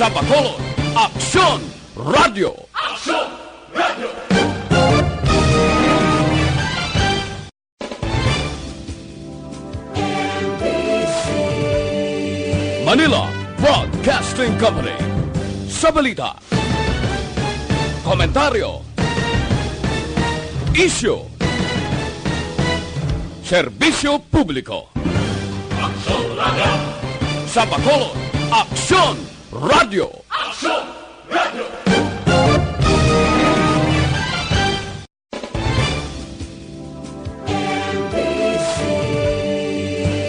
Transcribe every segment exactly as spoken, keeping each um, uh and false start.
Sa Bacolod, Aksyon Radyo. Aksyon Radyo. Manila Broadcasting Company. Sa balita, komentaryo, isyu, serbisyo publiko. Aksyon Radyo. Sa Bacolod, Aksyon Radyo. Aksyon Radyo.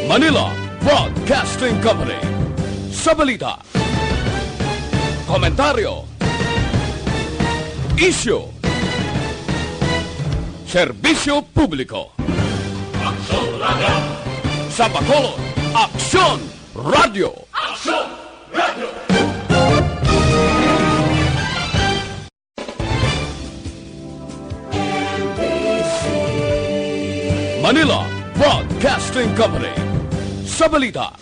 Manila Broadcasting Company. Sa balita, komentaryo, isyu, serbisyo publiko. Aksyon Radyo. Sa Bacolod, Aksyon Radyo. Aksyon Radyo. Manila Broadcasting Company. Sa balita,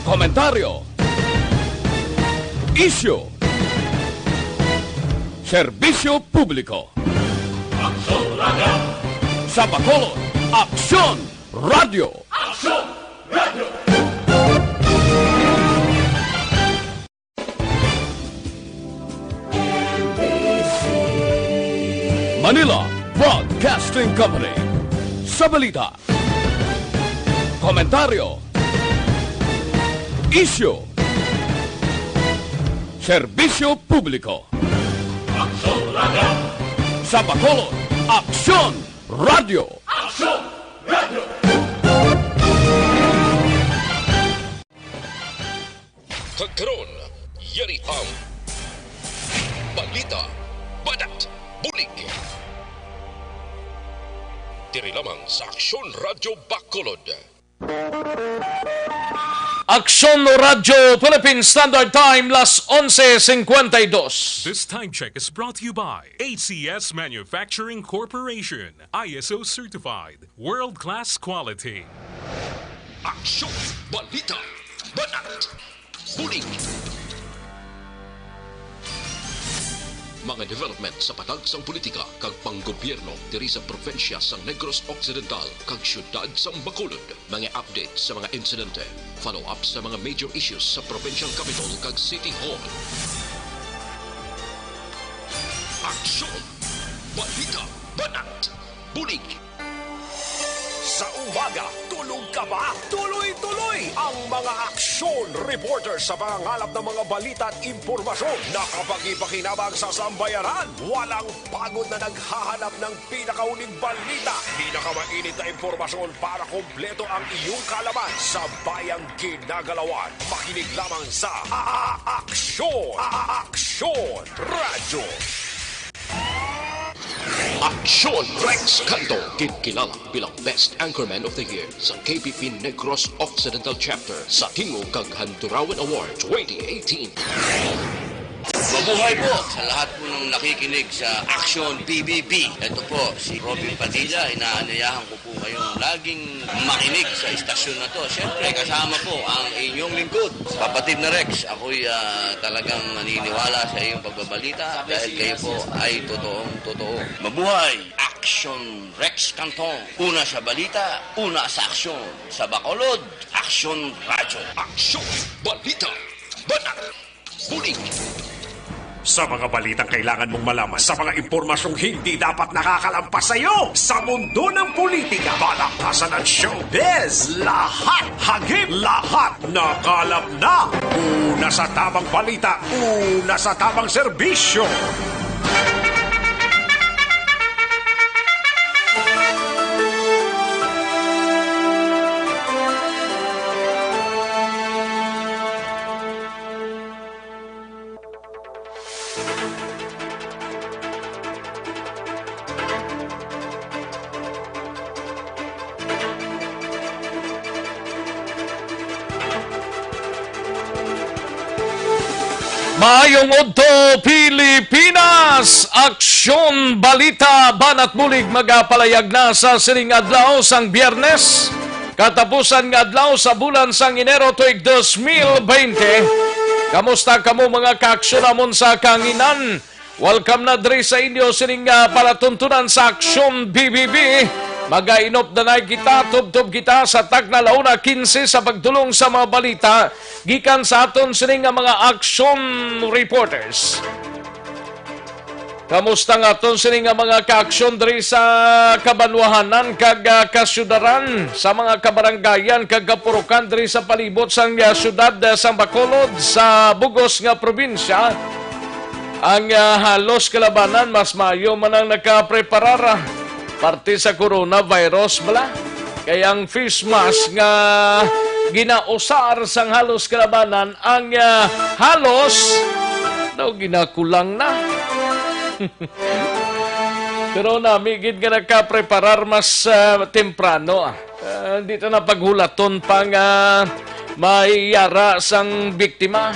komentaryo, isyu, serbisyo publiko. Aksyon Radyo. Sa Bacolod, Aksyon Radyo. Aksyon Radyo. Manila Broadcasting Company. Sa balita, komentaryo, isyu, serbisyo publiko. Aksyon Radyo. Sa Bacolod, Aksyon Radyo. Aksyon Radyo. Kag karon, yari ang balita, banat, bulig. Diri lamang sa Aksyon Radyo Bacolod. Aksyon Radyo Philippine Standard Time, las onse cincuenta y dos. This time check is brought to you by A C S Manufacturing Corporation, I S O certified, world-class quality. Aksyon, balita, banat, bulig. Mga development sa padagsang politika kag panggobyerno diri sa probinsya sang Negros Occidental kag siyudad sang Bacolod. Mga update sa mga insidente, follow-up sa mga major issues sa provincial capital kag city hall. Aksyon, balita, banat, bulig. Sa umaga, tulog ka ba? Tuloy-tuloy ang mga aksyon reporter sa pangangalap ng mga balita at impormasyon na kapagi-pakinabang sa sambayanan. Walang pagod na naghahanap ng pinakauling balita, pinakamainit na impormasyon para kompleto ang iyong kaalaman sa bayang ginagalawan. Makinig lamang sa A-, A-, Aksyon, A-, A-, Aksyon Radyo. Aksyon Rex Canto, ginkilala bilang Best Anchorman of the Year sa K P P Negros Occidental Chapter sa Tingog kag Handurawan Award twenty eighteen. Mabuhay po sa lahat po ng nakikinig sa Aksyon P B B. Ito po si Robin Padilla, inaanyayahan ko po kayong laging makinig sa istasyon na to. Siyempre, kasama po ang inyong lingkod, Kapatid na Rex. Ako'y, ah, talagang naniniwala sa iyong pagbabalita dahil kayo po ay totoong totoo. Mabuhay! Aksyon Rex Canton. Una sa balita, una sa aksyon. Sa Bacolod, Aksyon Radyo. Aksyon, balita, banat, bulig. Sa mga balitang kailangan mong malaman, sa mga impormasyong hindi dapat nakakalampas sa iyo, sa mundo ng politika, balakasan at showbiz, lahat hagip, lahat nakalap na. Una sa tamang balita, una sa tamang serbisyo. Maayong udto, Pilipinas! Aksyon Balita, Banat Bulig, magapalayag na sa sining adlaw sang Biyernes, katapusan nga adlaw sa bulan sang Enero tuig dos mil baynte. Kamusta kamo, mga kaaksyon namon sa kahanginan? Welcome na diri sa inyo sining, ah, palatuntunan sa Aksyon B B B. Magainop na nay kita, tubtob kita sa takna la una quince sa pagdulong sa mga balita gikan sa aton sining nga mga aksyon reporters. Kamusta nga aton sini nga mga kaaksyon diri sa kabanwahanan kag, ah, kasyudaran, sa mga kabarangayan kag kapurukan diri sa palibot sang, ah, siyudad, ah, sang Bacolod, sa bugos nga probinsya? Ang, ah, halos kalabanan mas maayo man ang nakapreparar, ah, parte sa coronavirus bala. Kay ang face mask nga ginausar sang halos kalabanan ang, ah, halos daw ginakulang na. Pero nami gid nga nakapreparar mas, ah, temprano, ah. Ah, hindi ta na paghulaton pa nga may yara sang biktima.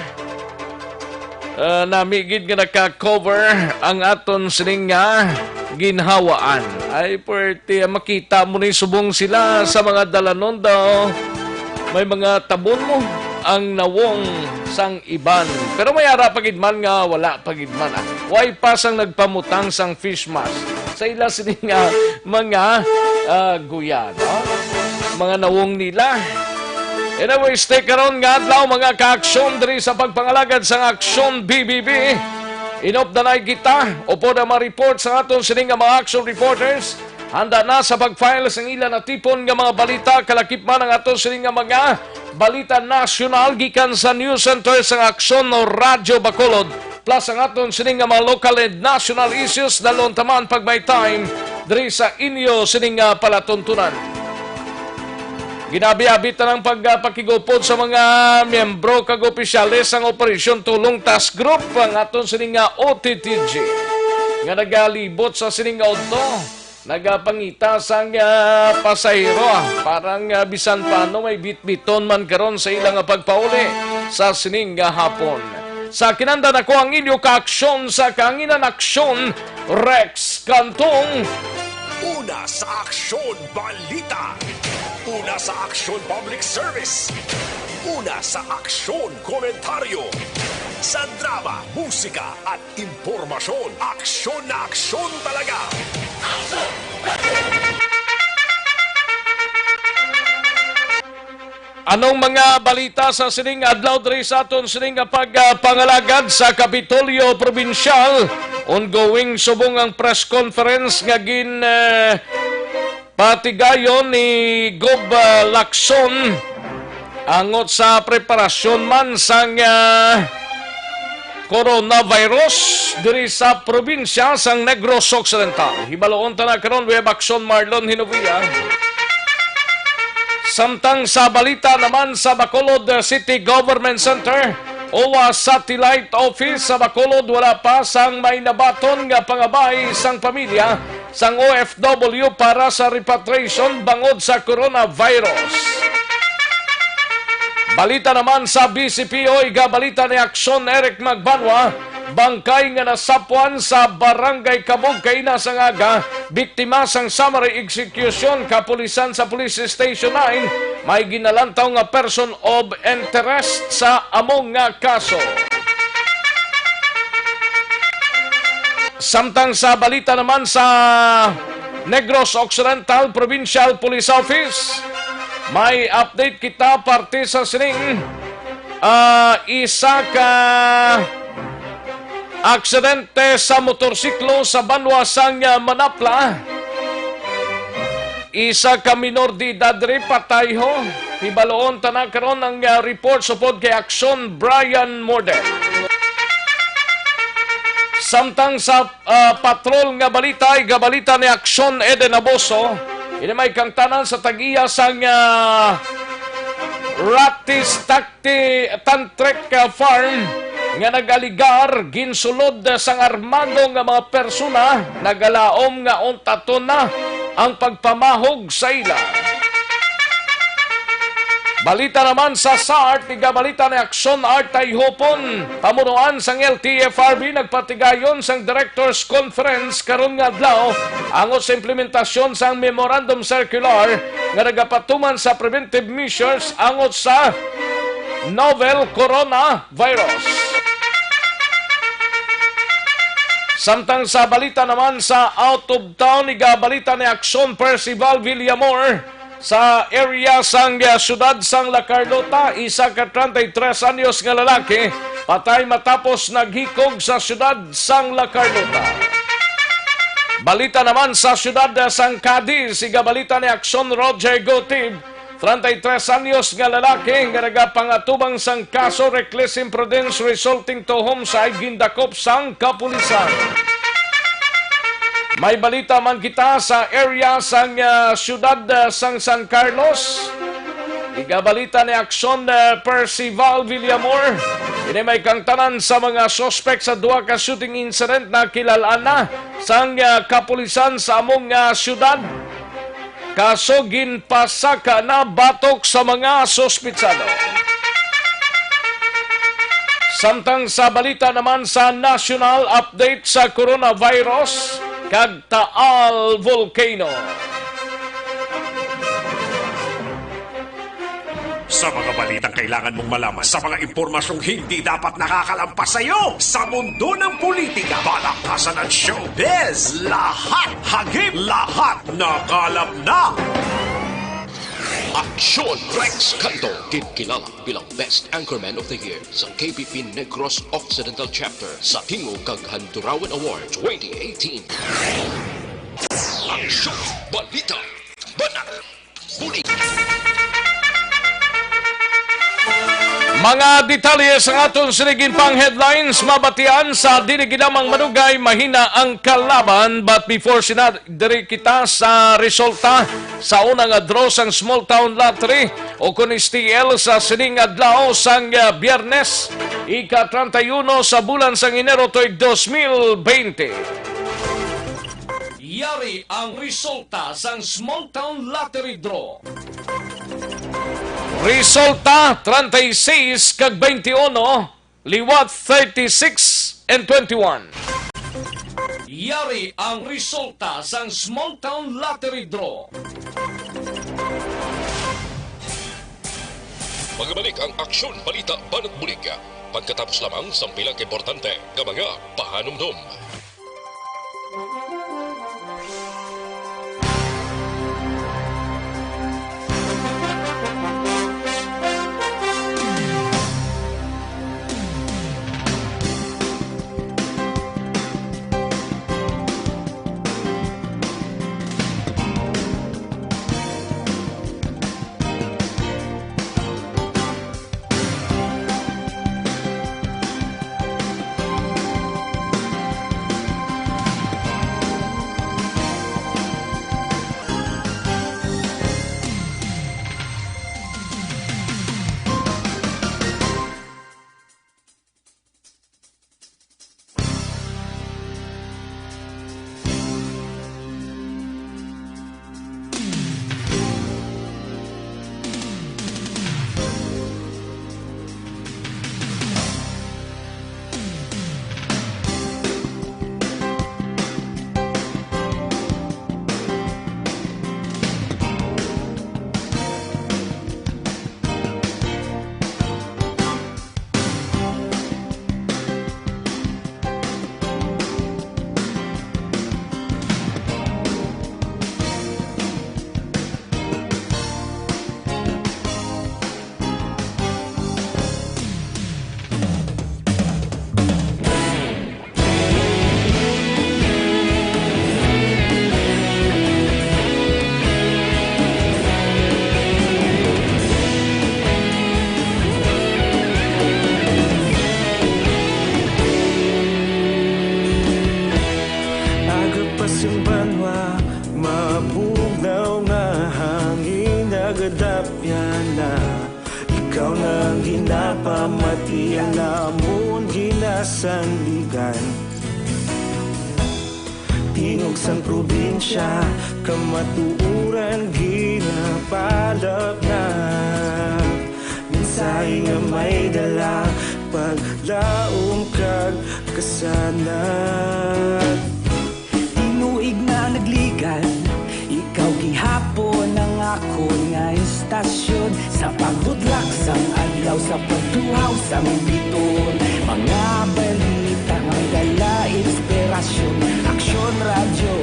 Ah, nami gid nga naka-cover ang aton sining nga ginhawaan. Ay, pwerte, makita mo ni subong sila sa mga dalanon daw. May mga tabon mo ang nawong sang iban. Pero may ara pa gid man nga wala pa gid man, ah. Way pa sang nagpamutang sang face mask sa ila sini nga mga, ah, guya, no? Mga nawong nila. Anyway, stay karon nga adlaw, mga kaaksyon, diri sa pagpangalagad sang Aksyon B B B. Inop na nay kita, upod ang mga report sa aton sini nga mga action reporters. Handa na sa pag-file sang ila natipon nga mga balita, kalakip man ang aton sini nga mga balita nasyonal gikan sa News Center sang Aksyon o Radyo Bacolod, plus ang aton sini nga mga local and national issues dalon taman pag may time diri sa inyo sini nga palatuntunan. Ginabi-abi ta ang pagpakigupod sa mga miyembro kag opisyales sang Operation Tulong Task Group, ang aton sini nga O T T G, nga nagalibot sa sini nga udto. Nagapangita sang, ah, pasahero, ah, parang, ah, bisan paano may bitbiton man karon sa ila nga pagpauli sa sining nga hapon. Sa kinanda nako ang inyo kaaksyon sa kahanginan, Aksyon, Rex Cantong. Una sa Aksyon Balita. Una sa Aksyon Public Service. Una sa Aksyon Komentaryo. Sa drama, musika at impormasyon, aksyon na aksyon talaga. Anong mga balita sa sining adlaw diri sa aton sining nga pagpangalagad sa Kapitolyo Probinsyal? Ongoing subong ang press conference nga gin, eh, patigayon ni Gob, ah, Lacson angot sa preparasyon man sang, ah, coronavirus diri sa probinsya sang Negros Occidental. Hibaloon ta na karon, we have Aksyon Marlon Hinovia. Samtang sa balita naman sa Bacolod City Government Center, OWWA Satellite Office sa Bacolod, wala pa sang may nabaton nga pangabay sang pamilya sang O F W para sa repatriation bangod sa coronavirus. Balita naman sa B C P O, igabalita ni Aksyon Eric Magbanwa, bangkay nga nasapwan sa Barangay Kabog kaina sang aga, biktima sang summary execution, kapulisan sa Police Station nine, may ginalantaw nga person of interest sa amo nga kaso. Samtang sa balita naman sa Negros Occidental Provincial Police Office, may update kita parte sa sining, ah, isa ka aksidente sa motorsiklo sa banwa sang, ah, Manapla. Isa ka minor de edad diri patay ho. Hibaloon ta na karon ang, ah, report supod kay Aksyon Brian Morden. Samtang sa, ah, patrol nga balita, igabalita ni Aksyon Eden Aboso, ini may kangtanan sa tag-iya sang, ah, Ratis Takti Tantric, ah, Farm nga nag-aligar ginsulod sang armado nga mga persona, nagalaom nga untaton na ang pagpamahog sa ila. Balita naman sa SART, igabalita ni Aksyon Art Tayhopon. Pamunuan sang L T F R B nagpatigayon sang Directors Conference karon nga adlaw angot sa implementasyon sang Memorandum Circular nga nagapatuman sa preventive measures angot sa novel coronavirus. Samtang sa balita naman sa out of town, igabalita ni Aksyon Percival Villamor sa area sang, ah, siyudad sang La Carlota, isa ka treinta y tres anyos nga lalaki patay matapos naghikog sa siyudad sang La Carlota. Balita naman sa siyudad, ah, sang Cadiz, igabalita ni Aksyon Roger Gotib, treinta y tres anyos nga lalaki nga nagapangatubang sang kaso reckless imprudence resulting to homicide gindakop sang kapulisan. May balita man kita sa area sang, ah, siyudad, ah, sang San Carlos. Igabalita ni Aksyon, ah, Percival Villamor. Ini may kangtanan sa mga suspek sa duha ka shooting incident na kilal-an na sang, ah, kapulisan sa among, ah, siyudad. Kaso ginpasaka na batok sa mga suspitsado. Samtang sa balita naman sa national update sa coronavirus kag Taal Volcano. Sa mga balitang kailangan mong malaman, sa mga impormasyong hindi dapat nakakalampas sa iyo, sa mundo ng politika, palakasan at showbiz, lahat hagip, lahat nakalap na. Aksyon Rex Canto, ginkilala bilang Best Anchorman of the Year sa K B P Negros Occidental Chapter sa Tingog kag Handurawan Award twenty eighteen. Aksyon, balita, banat, bulig. Mga detalye sa aton sining pang headlines mabatian sa dili ginamang manugay, mahina ang kalaban. But before sina, diri kita sa resulta sa una nga draw sang Small Town Lottery o kon S T L sa sining adlaw sang, ah, Biyernes, ika treinta y uno sa bulan sang Enero tuig dos mil bente. Yari ang resulta sang Small Town Lottery Draw. Resulta, treinta y seis kag veintiuno, liwat thirty-six and twenty-one. Yari ang resulta sang Small Town Lottery Draw. Magbalik ang aksyon, balita, banat, bulig pagkatapos lamang sang pila ka importante nga mga pahanumdom. Agapas ang banwa, mabugnaw nga hangin, nagadapyan na. Ikaw na ang ginapamati, ang amon ginasandigan. Tingog sang probinsya, kamatuoran ginapalapnap. Mensahe nga may dala, paglaom kag kasanag. Tinuig na nagligan, ikaw gihapon ang akon nga istasyon. Sa pagbudlak sang adlaw, sa pagtuhaw sang biton, mga balita nga may dala inspirasyon. Aksyon Radyo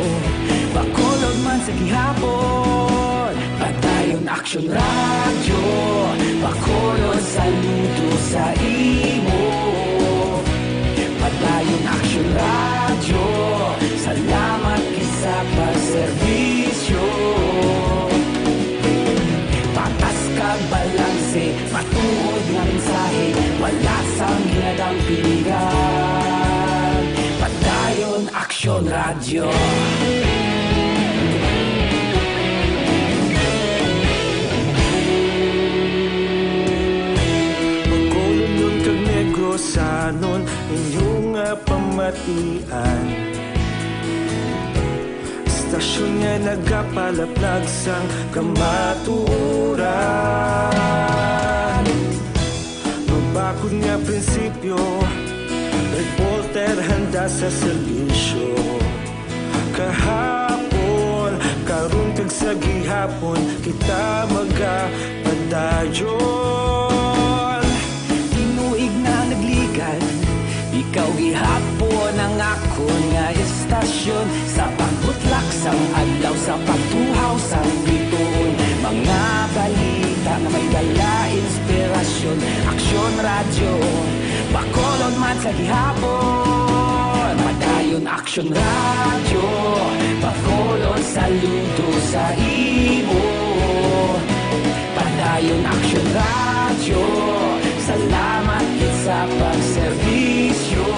Bacolod man sa gihapon. Padayon Aksyon Radyo Bacolod, saludo sa imo. Padayon Aksyon Radyo, salamat gid sa pagserbisyo. Patas kag balanse, matuod nga mensahe, wala sang ginadampingan. Padayon Aksyon Radyo. Bacolodnon kag Negrosanon, inyo nga pamatian. Istasyon nga nagapalaplag sang kamatuoran. Mabakod nga prinsipyo, reporter handa sa serbisyo. Kahapon, karon kag sa gihapon, kita magapadayon. Tinuig na nagligad, ikaw gihapon ang akon nga istasyon. Sa pagbutlak sang adlaw, sa pagtuhaw sang bituon, mga balita nga may dala inspirasyon. Aksyon Radyo Bacolod man sa gihapon. Padayon Aksyon Radyo Bacolod, saludo sa imo. Padayon Aksyon Radyo, salamat gid sa pagserbisyo.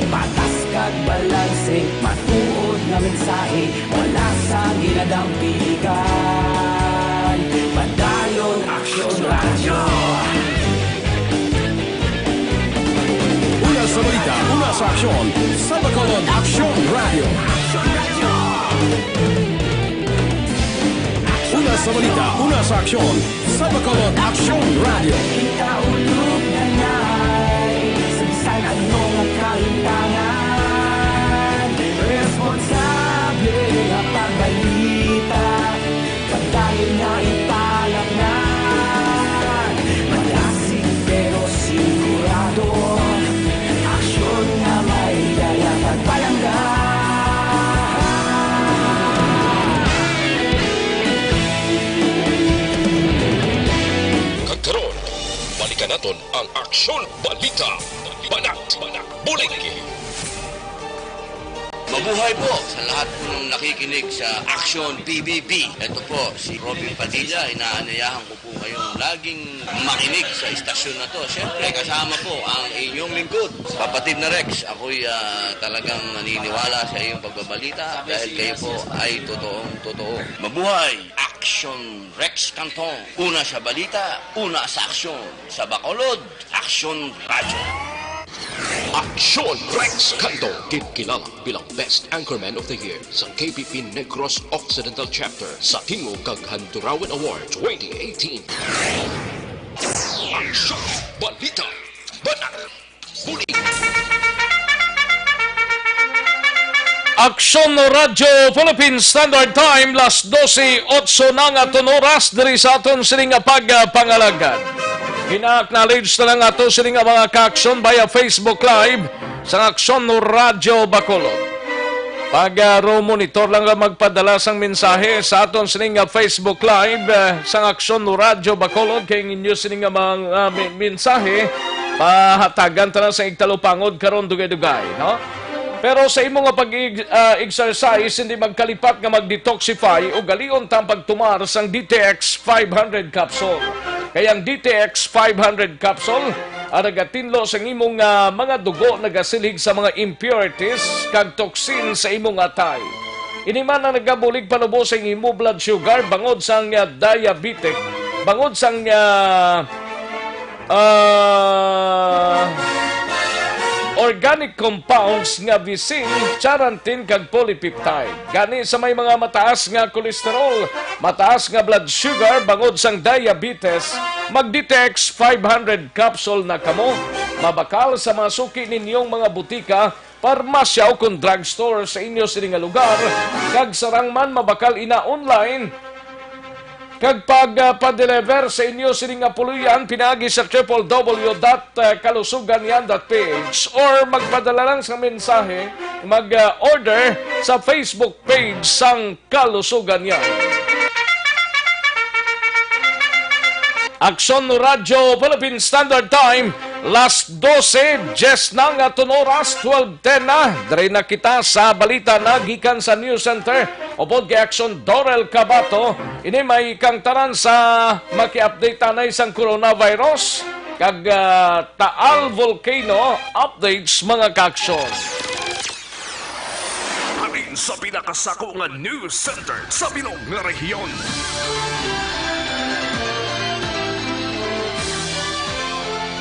Patas kag balanse, matuod nga mensahe, wala sang ginadampigan. Padayon Aksyon Radyo. Una sa balita, una sa aksyon, sa Bacolod Aksyon Radyo. Una sa balita, una sa aksyon, sa Bacolod Aksyon Radyo. Kita ulog na nay, sa bisan anong kahintangan, responsable nga pagbalita. Padayon nga ipalapnan, malasig pero sigurado. Aksyon nga may dala pagpalangga. Kag karon, balikan naton ang Aksyon Balita. Banat, bulig. Mabuhay po sa lahat po ng nakikinig sa Aksyon P B B. Ito po si Robin Padilla. Inaanyayahan ko po kayong laging makinig sa istasyon na to. Siyempre, kasama po ang inyong lingkod, Kapatid na Rex. Ako'y, ah, talagang naniniwala sa iyong pagbabalita dahil kayo po ay totoong totoo. Mabuhay! Aksyon Rex Cantong. Una sa balita, una sa aksyon. Sa Bacolod, Aksyon Radyo. Aksyon Rex Cantong, ginkilala bilang Best Anchorman of the Year sa K P P Negros Occidental Chapter sa Tingog kag Handurawan Award twenty eighteen. Aksyon Balita. Banat. Bulig. Aksyon Radyo Philippine Standard Time, las dose otso na nga aton oras diri sa aton sini nga pagpangalagad. Gina-acknowledge na lang ato sini nga mga ka-aksyon via Facebook Live sa Aksyon Radyo Bacolod. Pag, ah, ro monitor lang nga magpadala sang mensahe sa aton sini nga Facebook Live, ah, sa Aksyon Radyo Bacolod, kay ang inyo sini nga mga, ah, men-, mensahe pahatagan ta na sa igtalupangod karon dugay-dugay, no? Pero sa imo nga pag-, ah, exercise, hindi magkalipat nga mag-detoxify, ugalion ta ang pagtumar sang D T X five hundred capsule. Kay ang D T X five hundred capsule ang nagatinlo sa imong, ah, mga dugo, nagasilhig sa mga impurities kag toxin sa imong atay. Ini man ang nagabulig panubo sa imo blood sugar bangod sang, ah, diabetic, bangod sang, ah, ah, organic compounds nga visin, charantin, kag polypeptide. Gani sa may mga mataas nga cholesterol, mataas nga blood sugar, bangod sang diabetes, mag D T X five hundred capsule na kamo. Mabakal sa mga suki ninyong mga butika, parmasya, o kon drugstore sa inyo sini nga lugar, kag sarang man mabakal ina online. Kag pag, ah, pa-deliver sa inyo sini nga puloy-an pinaagi sa triple W dot kalusugan yan dot P H or magpadala lang sa mensahe, mag-order sa Facebook page sang Kalusugan Yan. Aksyon Radyo Philippine Standard Time, las dose, diyes na nga tun oras, twelve ten na. Diri na kita sa balita na gikan sa News Center. Upod kay Aksyon Dorel Cabato, ini may kang tanan sa maki-update tanay sang coronavirus kag, ah, Taal Volcano updates, mga kaaksyon. Halin sa pinakasako nga news center sa bilog nga rehiyon.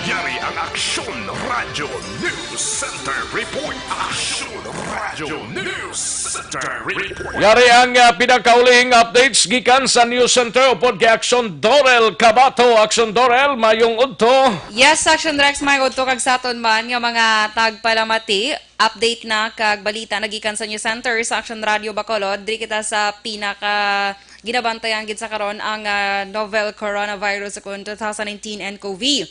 Yari ang Aksyon Radyo News Center Report. Aksyon Radyo News Center Report. Yari ang, ah, pinakaulihing updates gikan sa News Center upod kay Aksyon Dorel Cabato. Aksyon Dorel, mayong udto. Yes, Aksyon Rex, mayong udto kag sa aton man nga mga tagpalamati. Update na kag balita na gikan sa News Center sa Aksyon Radyo Bacolod. Diri kita sa pinaka ginabantayan gid sa karon ang, ah, novel coronavirus ukon two thousand nineteen N C O V.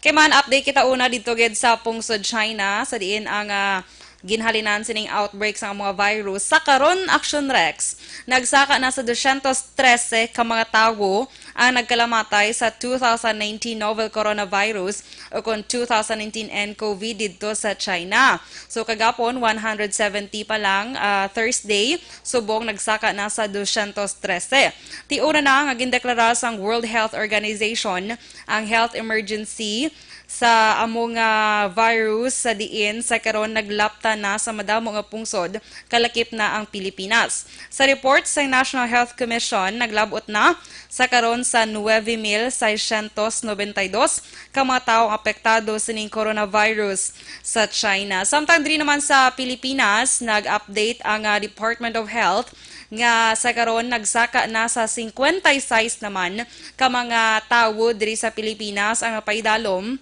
Kay man update kita una didto gid sa pungsod China, sa diin ang, ah, ginhalinan sining outbreak sa mga virus. Sa karon, Action Rex, nagsaka na sa dosyentos trese ka mga tawo ang nagkalamatay sa two thousand nineteen novel coronavirus ukon two thousand nineteen N C O V didto sa China. So, kagapon, one hundred seventy pa lang, ah, Thursday, subong nagsaka na sa dosyentos trese. Ti una na nga gindeklara sang World Health Organization ang health emergency sa amo nga virus, sa diin sa karon naglapta na sa madamo nga pungsod, kalakip na ang Pilipinas. Sa report sa National Health Commission, naglab-ot na sa karon sa nuebe mil seiscientos noventa y dos ka mga tawo ang apektado sining coronavirus sa China. Samtang diri naman sa Pilipinas, nag-update ang, ah, Department of Health nga sa karon nagsaka na sa singkwenta y seis naman ka mga tawo diri sa Pilipinas ang napaidalom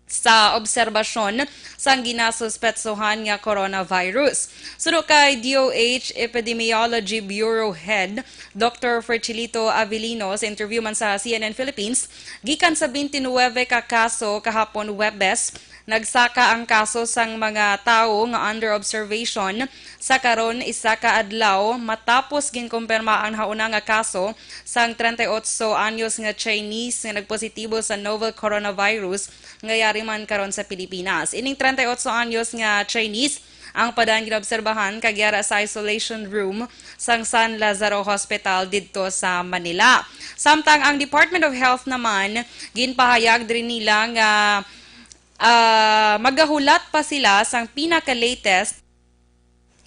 sa obserbasyon sang ginasuspetsohan nga coronavirus. Suno kay D O H Epidemiology Bureau Head Doctor Fertilito Avelino, sa interview man sa C N N Philippines, gikan sa twenty-nine ka kaso kahapon Huwebes, nagsaka ang kaso sang mga tawo nga under observation sa karon, isa ka adlaw matapos ginkumpirma ang nahauna nga kaso sang treinta y ocho anyos nga Chinese nga nagpositibo sa novel coronavirus nga yari man karon sa Pilipinas. Ining treinta y ocho anyos nga Chinese ang pa-daan ginobserbahan kag yara sa isolation room sang San Lazaro Hospital didto sa Manila. Samtang ang Department of Health naman, ginpahayag diri nila nga, ah, magahulat pa sila sang pinaka-latest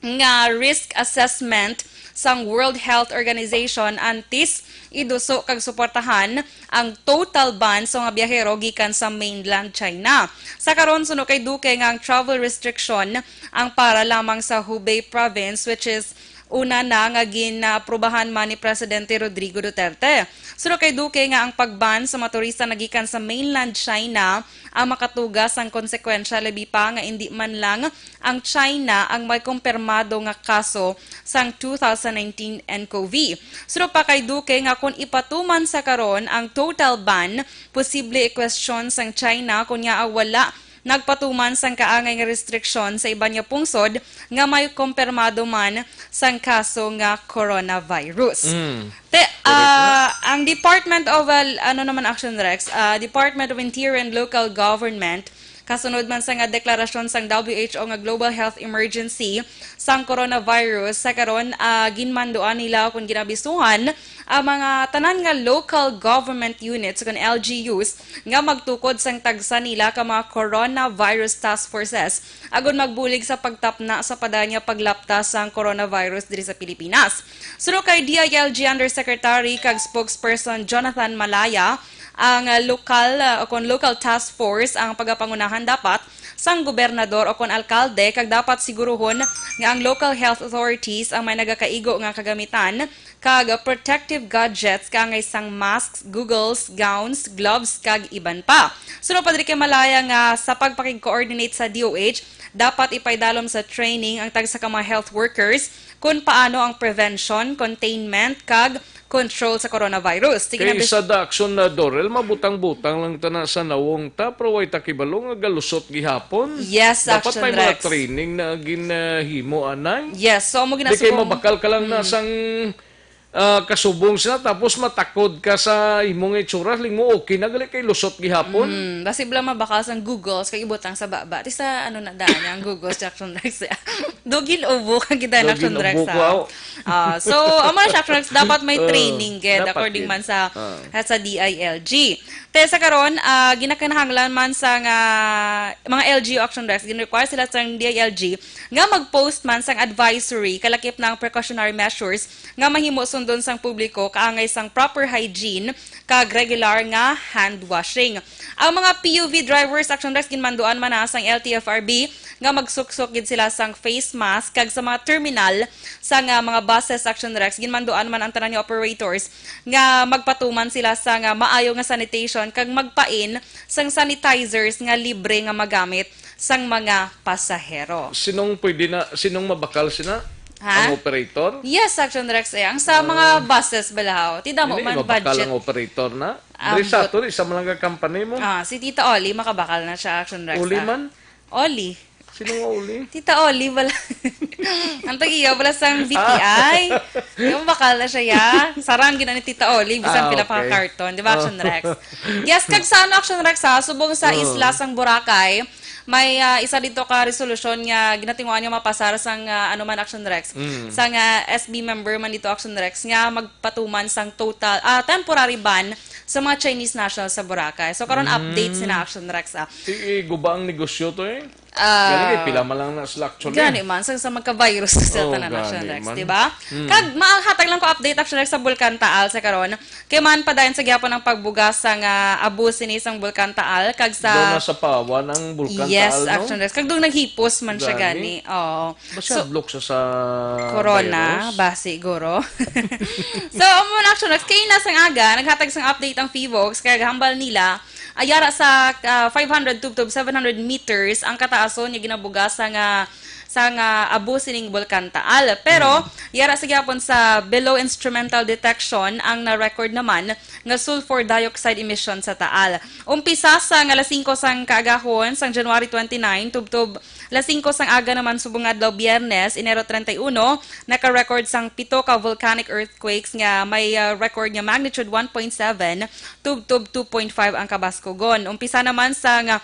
nga risk assessment sang World Health Organization antes iduso kag suportahan ang total ban sa mga biyahero gikan sa mainland China. Sa karon, suno kay Duque nga ang travel restriction ang para lamang sa Hubei province, which is una na nga ginaaprubahan man ni Presidente Rodrigo Duterte. Suno kay Duque nga ang pagban sa mga turista nagikan sa mainland China ang makatuga sang konsekwensya, labi pa nga indi man lang ang China ang may kumpirmado nga kaso sang two thousand nineteen N C O V. Suno pa kay Duque nga kon ipatuman sa karon ang total ban, posible i-question sang China kon ngaa wala nagpatuman sang kaangay nga restriksyon sa iban nga pungsod nga may kumpirmado man sang kaso nga coronavirus. Mm. Te, Correct na. Ah, ang Department of, uh, ano naman, Action Rex, ah, Department of Interior and Local Government, kasunod man sa nga deklarasyon sang W H O nga global health emergency sang coronavirus, sa karon, ah, ginmanduan nila kung ginabisuhan ang mga tanan nga local government units, kung L G Us, nga magtukod sang tagsa nila ka mga coronavirus task forces agud magbulig sa pagtapna sa pa-daan nga paglapta sang coronavirus diri sa Pilipinas. Suno kay D I L G Undersecretary kag spokesperson Jonathan Malaya, ang, ah, lokal, ah, o kon local task force ang pagapangunahan dapat sang gobernador o kon alkalde, kag dapat siguruhon nga ang local health authorities ang may nagakaigo nga kagamitan kag protective gadgets kaangay sang masks, goggles, gowns, gloves, kag iban pa. Suno pa diri kay Malaya nga sa pagpakig-coordinate sa D O H, dapat ipaidalom sa training ang tagsa ka mga health workers kon paano ang prevention, containment, kag control sa coronavirus. Sige na, Kay Bis- sa da action na, Dorel, mabutang-butang lang ta na sa nawong ta, pero way ta kibalo nga galusot gihapon. Yes, Dapat Action may mga Rex. training na ginahimo, anay. Yes, so amo Di kay ginasubong. mabakal ka lang na Mm. sang, ah, kasubong sila, tapos matakod ka sa imong itsura, ling mo okay na, gali kay lusot gihapon. Mm, basi bala mabakal sang goggles kag ibutang sa baba. Ti sa ano na daan ang goggles, Action Rex. Do gin-ubo ka gid, Daw Action Rex, gin-ubo ko, ha? aw. Ah, so, amo na siya, Action Rex, dapat may Ah, training gid, dapat according gid. man sa, Ah. sa D I L G. Te, sa karon, ah, ginakinahanglan man sa nga mga L G U, Action Rex, gin-require sila sa D I L G nga mag-post man sang advisory kalakip na ang precautionary measures nga mahimo sundon sang publiko kaangay sang proper hygiene kag regular nga hand washing. Ang mga P U V drivers, Action Rex, ginmanduan man na sang L T F R B nga magsuksok gid sila sang face mask, kag sa mga terminal sang, ah, mga buses, Action Rex, ginmanduan man ang tanan nga operators nga magpatuman sila sang, ah, maayo nga sanitation kag magpain sang sanitizers nga libre nga magamit sang mga pasahero. Sinong pwede na, sinong mabakal sina? Ha? Ang operator? Yes, Action Rex, eh. Ang sa mga Ah. buses bala, haw. Ti damo Hindi, man mabakal budget. ang operator na. Ambot. Diri sa ato, isa man lang ka company mo. Ah, si Tita Oli, makabakal na siya, Action Rex, Oli ah. man? Oli. Sino nga Oli? Tita Oli bala. Ang tag-iya bala sang B P I. Ah. Yung bakal na siya, ya. Sarang gina ni Tita Oli, bisan Ah, pila pa ka okay. karton. Di ba, Action Oh. Rex? Yes, kag sa ano, Action Rex, ha? Subong sa Oh. isla sang Boracay, may, ah, isa dito ka resolusyon nga ginatinguan nga mapasar sang, ah, ano man, Action Rex. Mm. Sang, ah, S B member man dito, Action Rex, nga magpatuman sang total, ah, temporary ban sa mga Chinese nationals sa Boracay. So, karon Mm. update sina Action Rex, ah. Ti, eh, guba ang negosyo to, eh. Ah, Gani, eh, pila man lang na sila, actually. gani man, sa, sa magka-virus sa Oh, tanan, Action gani Rex, man. di ba? Mm. Kag, mahatag lang ko update, Action Rex, sa Bulkan Taal sa karon. Kay man padayon sa gihapon ang pagbuga sang, ah, abo sini sang Bulkan Taal, kag sa Doon na sa pawan ang Bulkan Yes, Taal, no? Action Rex. Kag doon naghipos man siya Gani. gani. Oo. Basta So, hadlok siya sa Corona, virus. ba siguro? So, amo na, Action Rex. Kay na sang aga, naghatag sang update ang Fivox, kay hambal nila, ayara sa, ah, five hundred tubtob seven hundred meters ang kataason nga ginabuga sa nga, sa nga abo sining Bulkan Taal. Pero, Mm. yara sa gihapon sa below instrumental detection ang na-record naman nga sulfur dioxide emission sa Taal. Umpisa sa nga alas singko sang kaagahon sang January twenty-nine, tubtob alas singko sang aga naman subong adlaw Biyernes, Enero treinta y uno, naka-record sang pito ka volcanic earthquakes nga may, ah, record nga magnitude one point seven, tubtob two point five ang kabaskugon. Umpisa naman sang,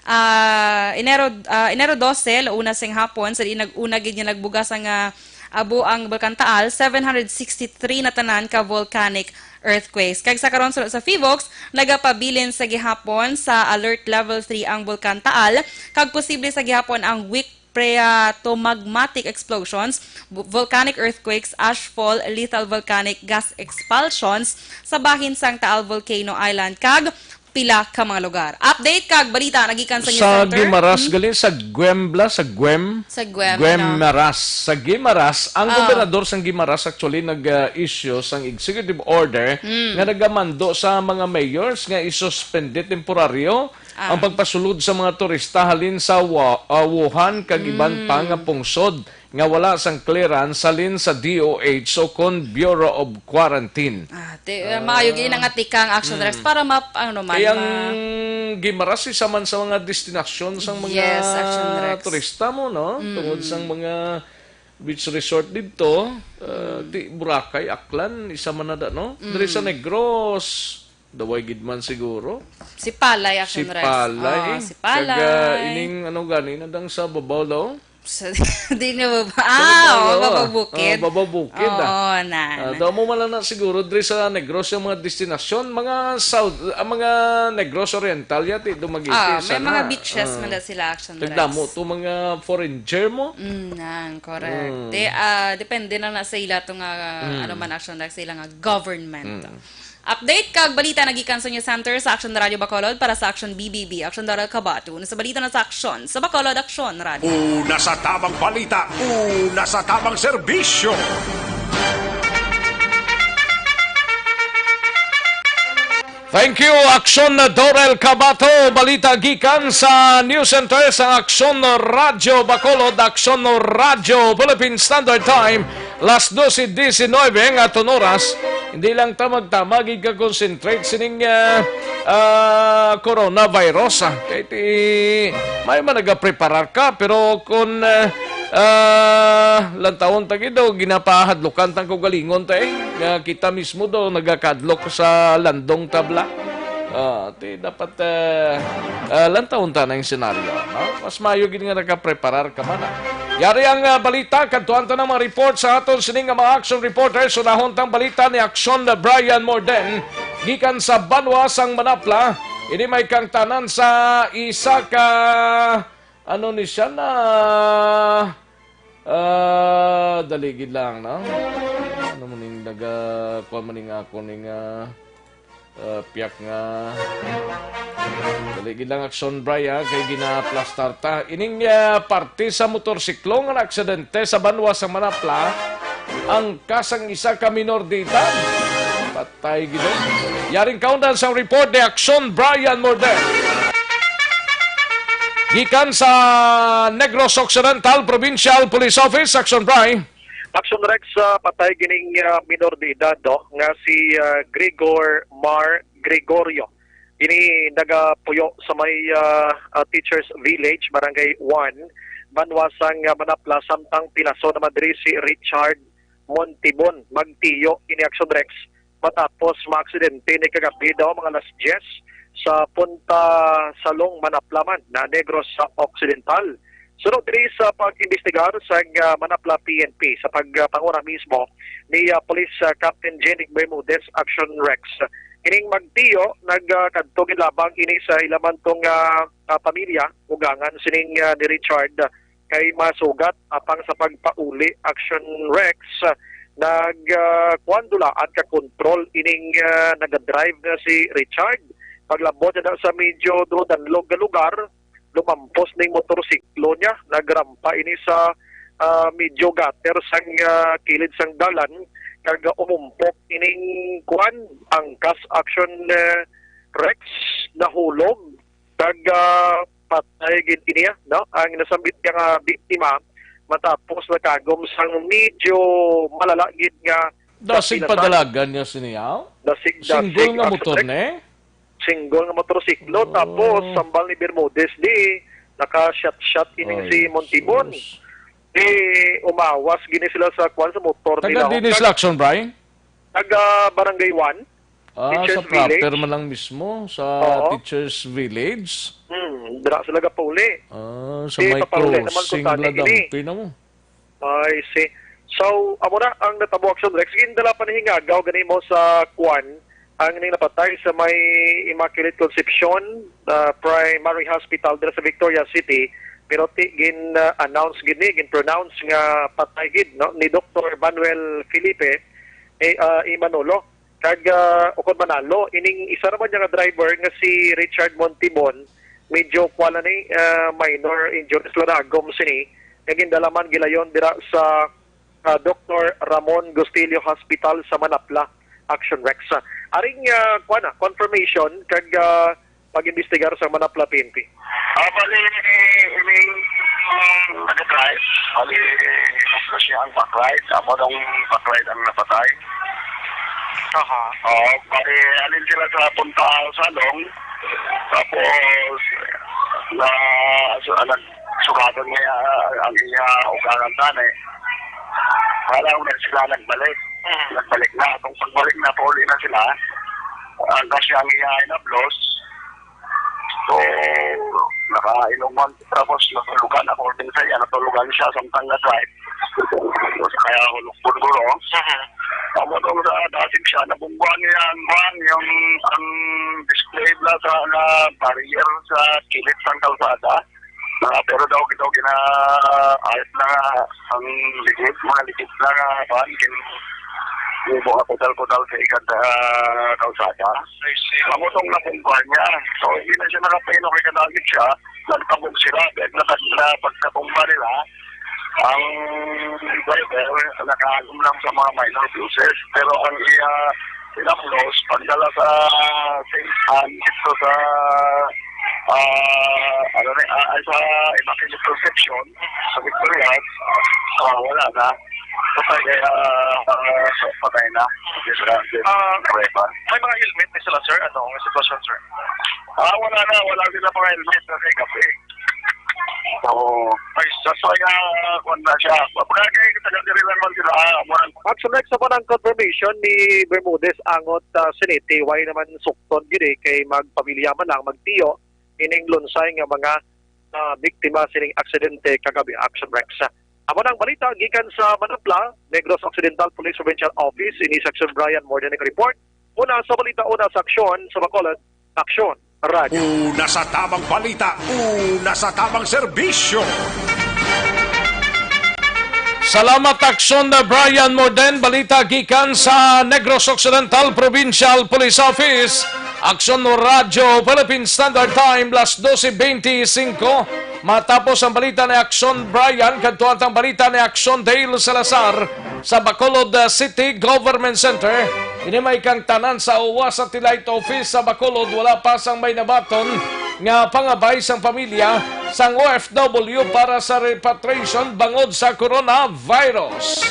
ah, Enero, ah, Enero doce, launa sing hapon, sa diin nag-una gid nga nagbuga sang, ah, abo ang Bulkan Taal, seven hundred sixty-three na tanan ka volcanic earthquakes. Kag sa karon, suno sa Fivox, nagapabilin sa gihapon sa Alert Level three ang Bulkan Taal, kag posible sa gihapon ang weak phreatomagmatic explosions, bu-, volcanic earthquakes, ashfall, lethal volcanic gas expulsions sa bahin sang Taal Volcano Island, kag pila ka mga lugar. Update kag balita nagikan sa News Sa Center. Guimaras, Hmm? gali sa Guem bala, sa Guem? Sa Guem, Guem ano? Maras. Sa Guimaras, ang Ah. gobernador sang Guimaras actually nag-, uh, issue sang executive order Hmm. nga nagamando sa mga mayors nga isuspende temporaryo Ah. ang pagpasulod sa mga turista halin sa Wa-, uh, Wuhan kag iban pa Hmm. nga pungsod nga wala sang clearance halin sa D O H o kon Bureau of Quarantine. Ah, ti-, Ah. maayo gid na nga tikang, Action Rex, Mm. para ma-, ano man, Kay ang ma- Guimaras, isa man sa mga destinasyon sang mga Yes, Action Rex. turista mo, no? Mm. Tungod sang mga beach resort dito, uh, Mm. di Boracay, Aklan, isa man na da, no? Diri sa Mm. Negros, daway gid man siguro. Si Palay, Action Rex. Palay. Oh, si Palay. Kag, uh, ining ano gani, nadang sa babaw daw? Sa, di na ba? Sa Ah, babaw, oo, ah. Babaw Bukid. Ah, Babaw Bukid, Oo, ah. na, Ah, na. Damo man lang na siguro diri sa Negros yung mga destinasyon, mga South, ah, mga Negros Oriental yati, Dumaguete, Ah, may sana. mga beaches Ah. man na sila, Action Rex. Nagdamo to mga foreigner mo. Mm, nang, correct. Mm. Te, ah, depende na na sa ila to nga, Mm. ano man, Action Rex, sa ila nga government. Mm. Update kag balita nagikan sa News Center sa Action Radio Bacolod para sa Action B B B. Action Daryl Cabato. Una sa balita na sa Action. Sa Bacolod, Action Radio. Una sa tamang balita, una sa tamang serbisyo. Thank you, Action Dorel Cabato. Balita gikan sa News Center sa Action Radio Bacolod, Action Radio Philippine Standard Time, las doce diecinueve nga aton oras. Hindi lang ta magtama gid ka concentrate sining, ah, ah, coronavirus, ah. Kay ti, may man nagapreparar ka, pero kung, ah, ah, lantawon ta gid daw, ginapahadlokan tang kaugalingon ta, eh. Nga kita mismo daw nagakadlok sa landong tabla. Ah, ti dapat, ah, ah, lantawon ta na yung senaryo, no? Mas mayo gid nga nagapreparar ka man, ah. Yari ang, ah, balita, kadtuan ta ng mga report sa aton sining nga mga action reporters. Unahon tang balita ni Action Brian Morden gikan sa banwa sang Manapla. Ini may kangtanan sa isa ka, ano ni siya na, ah, dali gid lang, no? Ano mo ning naga, kuha mo ning ako ning, ah, ah, piyak nga. Dali gid lang aksyon, Bri, ha, kay ginaplastar ta. Ining, ah, parte sa motorsiklo nga naaksidente sa banwa sa Manapla, angkas ang isa ka minor de edad. Patay gid, oh. Yaring kaundan sang report ni Aksyon Brian Morden. Gikan sa Negros Occidental Provincial Police Office, Aksyon Bri. Action Rex, ah, patay gining, ah, minor de edad, no, nga si, ah, Gregor Mar Gregorio. Ini nagapuyo sa may, ah, ah, Teachers Village, Barangay one, banwa sang, ah, Manapla, samtang pilaso naman diri si Richard Montibon. Magtiyo ini Action Rex matapos maaksidente ni kagabi daw mga alas diyes sa punta Salong Manaplaman na Negros Occidental. Sunod diri sa pag-imbestigar sa, ah, Manapla P N P sa pagpanguna mismo ni, ah, Police, ah, Captain Jenny Bermudez, Action Rex. Ining magtiyo, nagkadto ginlabang ini sa ilaman tong, ah, ah, pamilya, ugangan sining, ah, ni Richard, kay masugat apang sa pagpauli, Action Rex, nag, ah, kuwan, dulaan ka kontrol ining, ah, nagadrive nga si Richard. Paglabot niya sa medyo dudanlog nga lugar, lumampos ning motorsiklo niya. Nagrampa ini sa, ah, medyo gutter sang, ah, kilid sang dalan, kag umumpok ining kuwan, angkas, Action, eh, Rex, nahulog, kag, ah, patay gid ini, ah, no? Ang nasambit niya nga biktima, matapos nakagom sang medyo malala gid nga Dasig kapilasan. Padalagan niya sini, ah? Dasig, Single dasig, nga Action motor, Rex. Ne? Single nga motorsiklo, Oh. tapos sambal ni Bermudez di, naka-shot-shot ining Ay, si Montibon. Sus. Di, umawas gini sila sa kwan, sa motor Taga nila. Dinis Kag-, Lacson, Brian? Taga Barangay one, Ah, Teachers sa proper Village. Man lang mismo, sa Oo. Teachers Village? Hmm, dira sila gapauli. Ah, sa Di, may papauli naman crossing kung tani bala ini. Dampi na mo. I see. So, amo na ang natabo, Action Rex. Gindala pa ni Hingagaw gani mo sa kwan, ang ning napatay sa may Immaculate Concepcion, ah, Primary Hospital dira sa Victoria City. Pero ti, gin, ah, announce gid ni, gin pronounce nga patay gid, no, ni Doktor Manuel Felipe, eh, ah, Imanolo. Kag, ah, ukon Manalo, ining isa naman niya nga driver nga si Richard Montibon, medyo kuwala ni, ah, minor injuries lang nagom sini. Nga gindala man gilayon dira sa, ah, Doktor Ramon Gustillo Hospital sa Manapla, Action Rex. Aring, ah, kuwan na, confirmation kag, ah, pag-imbestigar sa Manapla P N P. Ah, bali, ining, um, nag-drive. Bali, mas siya ang backride. Amo daw ang backride ang napatay. Aha. Oo, bali, alin sila sa punta sa Long. Tapos, na, so, nag-, sugatan niya ang iya ugangan tani. Wala, una sila nagbalik. Mm. Nagbalik na. Kung pagbalik na, pauli na sila. Ang kasi ang iya ay nablos. So, nakainuman. Tapos, natulugan. According sa iya, natulugan siya. Samtang na-drive. Tapos, kaya hulog puro. Mhm. Tama daw sa dasig siya. Nabungguan niya ang van, yung, ang display plaza na barrier sa kilid ng kalsada. Ah, pero daw, daw gina-, ayos na nga ang ligid, mga ligid na nga, kuan, gin-, yung mga kutal-kutal sa ikad, ah, kalsada. I see. Amo tong nabungguan niya. So, hindi na siya nakapino kay kadagit siya. Nagtabog sila, dahil nakas-, na pagkatumba nila, ang driver, nakaalam lang sa mga minor bruises. Pero ang iya, pinaplos, pagdala sa Saint Ann, dito sa, ah, ano ni, ah, ay, sa Immaculate Concepcion, sa Victorias, ah, wala na. Patay kaya, ah, patay na. Yes, sir. Ah, may mga helmet ni sila, sir? Ano ang sitwasyon, sir? Ah, wala na. Wala sila mga helmet na may kape. So, ay, that's why, ah, kwan na siya. Pagka kay taga diri lang man sila, ah, wala. Action Rex, sa panang confirmation ni Bermudez Angot, ah, Siniti, way naman sukton gid eh, kay magpamilya man lang, magtiyo, ining lunsay nga mga, ah, biktima sining aksidente kagabi, Action Rex. Amo nang balita gikan sa Manapla, Negros Occidental Police Provincial Office, ini si Action Brian Morden nag-report. Una sa balita, una sa aksyon sa Bacolod, Aksyon Radio. Una sa tamang balita, una sa tamang serbisyo. Salamat, Aksyon na Brian Morden. Balita gikan sa Negros Occidental Provincial Police Office. Aksyon Radyo Philippine Standard Time, las doce veinticinco. Matapos ang balita ni Aksyon Brian, kadto ang balita ni Aksyon Dale Salazar sa Bacolod, uh, City Government Center. Ini may kang tanan sa OWWA Satellite Office sa Bacolod, wala pa sang may nabaton nga pangabay sang pamilya sang O F W para sa repatriation bangod sa coronavirus.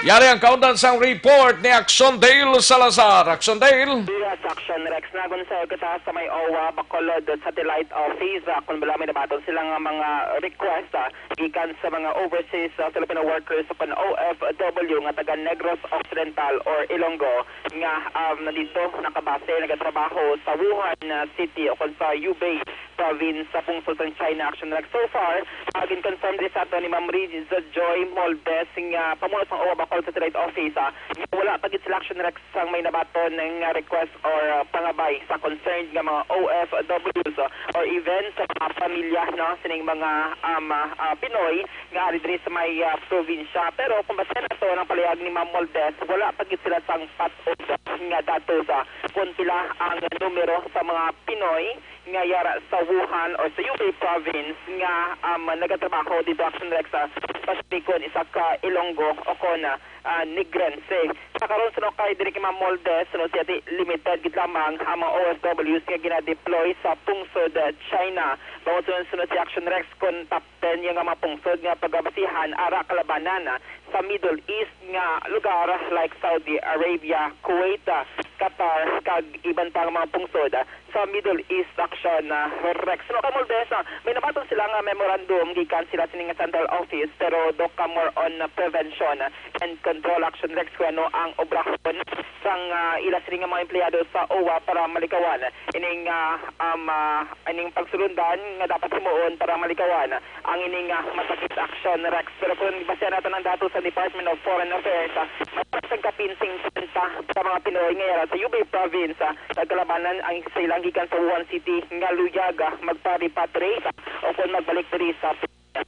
Yari ang kaundan sang report ni Aksyon Dale Salazar. Aksyon Dale. Yes, Aksyon Rex. Nagon sa kita sa may OWWA Bacolod Satellite Office, ah, kung wala may nabaton sila nga mga request, ah, gikan sa mga overseas, ah, Filipino workers o kon O F W nga taga Negros Occidental or Ilonggo nga, um, nandito nakabase, nagatrabaho sa Wuhan, ah, City o kon sa Hubei Province sa pungsod sang China, Action Rex. So far, ah, gin-confirm diri sa ato ni Ma'am Riza Joy Moldes nga pamuno sang OWWA Bacolod Satellite Office, ah, nga wala pa gid sila, Action Rex, sang may nabaton nga request or, ah, pangabay sa concerned nga mga O F Ws, ah, or even sa mga pamilya, no, sining mga, um, ah, ah, Pinoy nga ari diri sa may, ah, probinsya. Pero kung basehan nato ang palihag ni Ma'am Moldes, wala pa gid sila sang patod nga datos, ah, kung pila ang numero sa mga Pinoy nga yara sa Wuhan or sa Hubei province nga, um, nagatrabaho dito, Action Rex, sa Pacifico, isa ka Ilonggo o kon, ah, Negrense. Sa karon, suno kay diri kay Ma'am Moldes, suno siya di limited gid lamang ang mga O F Ws nga gina-deploy sa pungsod, ah, China. Bangod sunod, sunod si Action Rex kon top ten nga mga pungsod nga pagabasihan ara kalabanan, ah, sa Middle East nga lugar like Saudi Arabia, Kuwait, ah, Qatar, kag iban pa nga mga pungsod, ah, sa Middle East, Action, ah, Rex. No, kay Moldes, ah, may nabaton sila nga memorandum gikan sila sini nga central office, pero do ka more on, ah, prevention and control, Action Rex, kung ano ang obrahon sang, ah, ila sini nga mga empleyado sa OWWA para malikawan ining, ah, um, ah, ining pagsulundan nga dapat himuon para malikawan ang ining, ah, masakit, Action Rex. Pero kung basehan nato ang datos sa Department of Foreign Affairs, ah, may sa kapin singkwenta ka mga Pinoy nga yara sa Hubei Province, ah, nagkalabanan ang sa ilang gikan sa Wuhan City nga luyag, ah, magpa-repatriate, ah, o kung magbalik diri sa Pilipinas.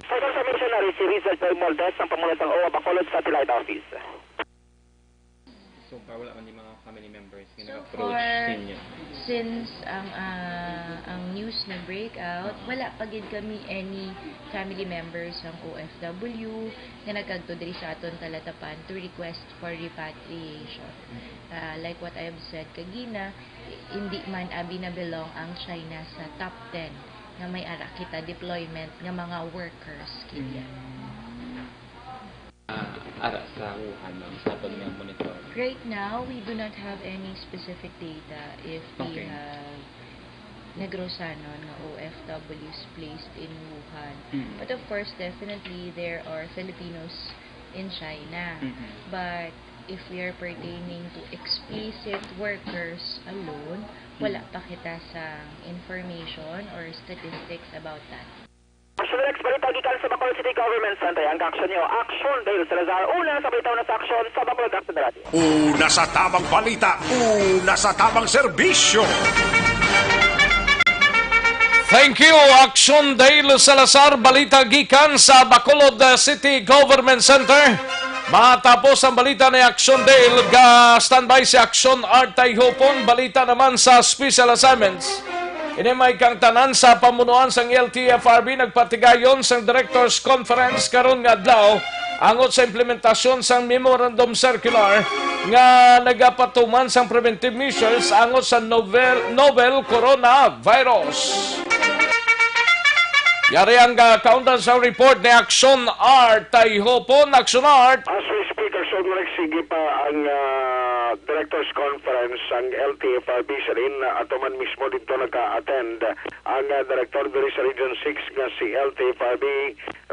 For confirmation, ari si Rizal Joy Moldes, ang pamuno sang OWWA Bacolod Satellite Office. So far, wala man ni mga family members nga So nag-approach far, ninyo? Since ang, ah, ang news na break out, Oo. wala pa gid kami any family members ang O F W nga nagkadto diri sa aton talatapan to request for repatriation. Mm. Ah, like what I have said kagina, hindi man abi na belong ang China sa top ten nga may ara kita deployment nga mga workers, kaya. Mm. Ah, ara sa Wuhan, ma'am, sa aton nga monitor? Right now, we do not have any specific data if we Okay. have Negrosanon nga O F Ws placed in Wuhan. Mm. But of course, definitely, there are Filipinos in China. Mm-hmm. But if we are pertaining to explicit workers alone, wala Mm. pa kita sa information or statistics about that. Action Rex, balita gikan sa Bacolod City Government Center. Ang aksyon niyo, Action Dale Salazar. Una sa balita, una sa aksyon sa Bacolod Action Radio. Una sa tamang balita, una sa tamang serbisyo. Thank you, Action Dale Salazar. Balita gikan sa Bacolod, uh, City Government Center. Matapos ang balita ni Action Dale, ga-standby si Action Art Tayhupon. Balita naman sa special assignments. Ini may kang tanan sa pamunuan sang L T F R B nagpatigayon sang Directors Conference karon nga adlaw angot sa implementasyon sang Memorandum Circular nga nagapatuman sang preventive measures angot sa novel, novel coronavirus. Yari ang, ah, countdown sa report ni Action Art. Tayhopon, Action Art. As we speak, Action Art, sige pa ang, ah, Directors Conference sang L T F R B sa din. Ato man mismo dito naka-attend ang, ah, Director diri sa Region six nga si L T F R B,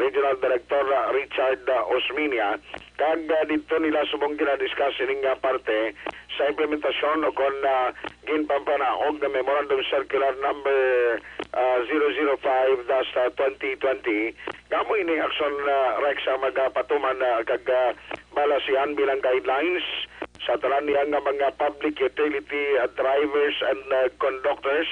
Regional Director, ah, Richard, ah, Osminia. Kag, ah, didto nila subong gina-discuss ining, ah, parte sa implementasyon o kon, ah, ginpampanaog nga Memorandum Circular Number, ah, zero zero five dash twenty twenty. Nga amo ini, Action, ah, Rex, ang magapatuman, ah, kag, ah, balasihan bilang guidelines sa tanan niya nga mga public utility, ah, drivers and, ah, conductors,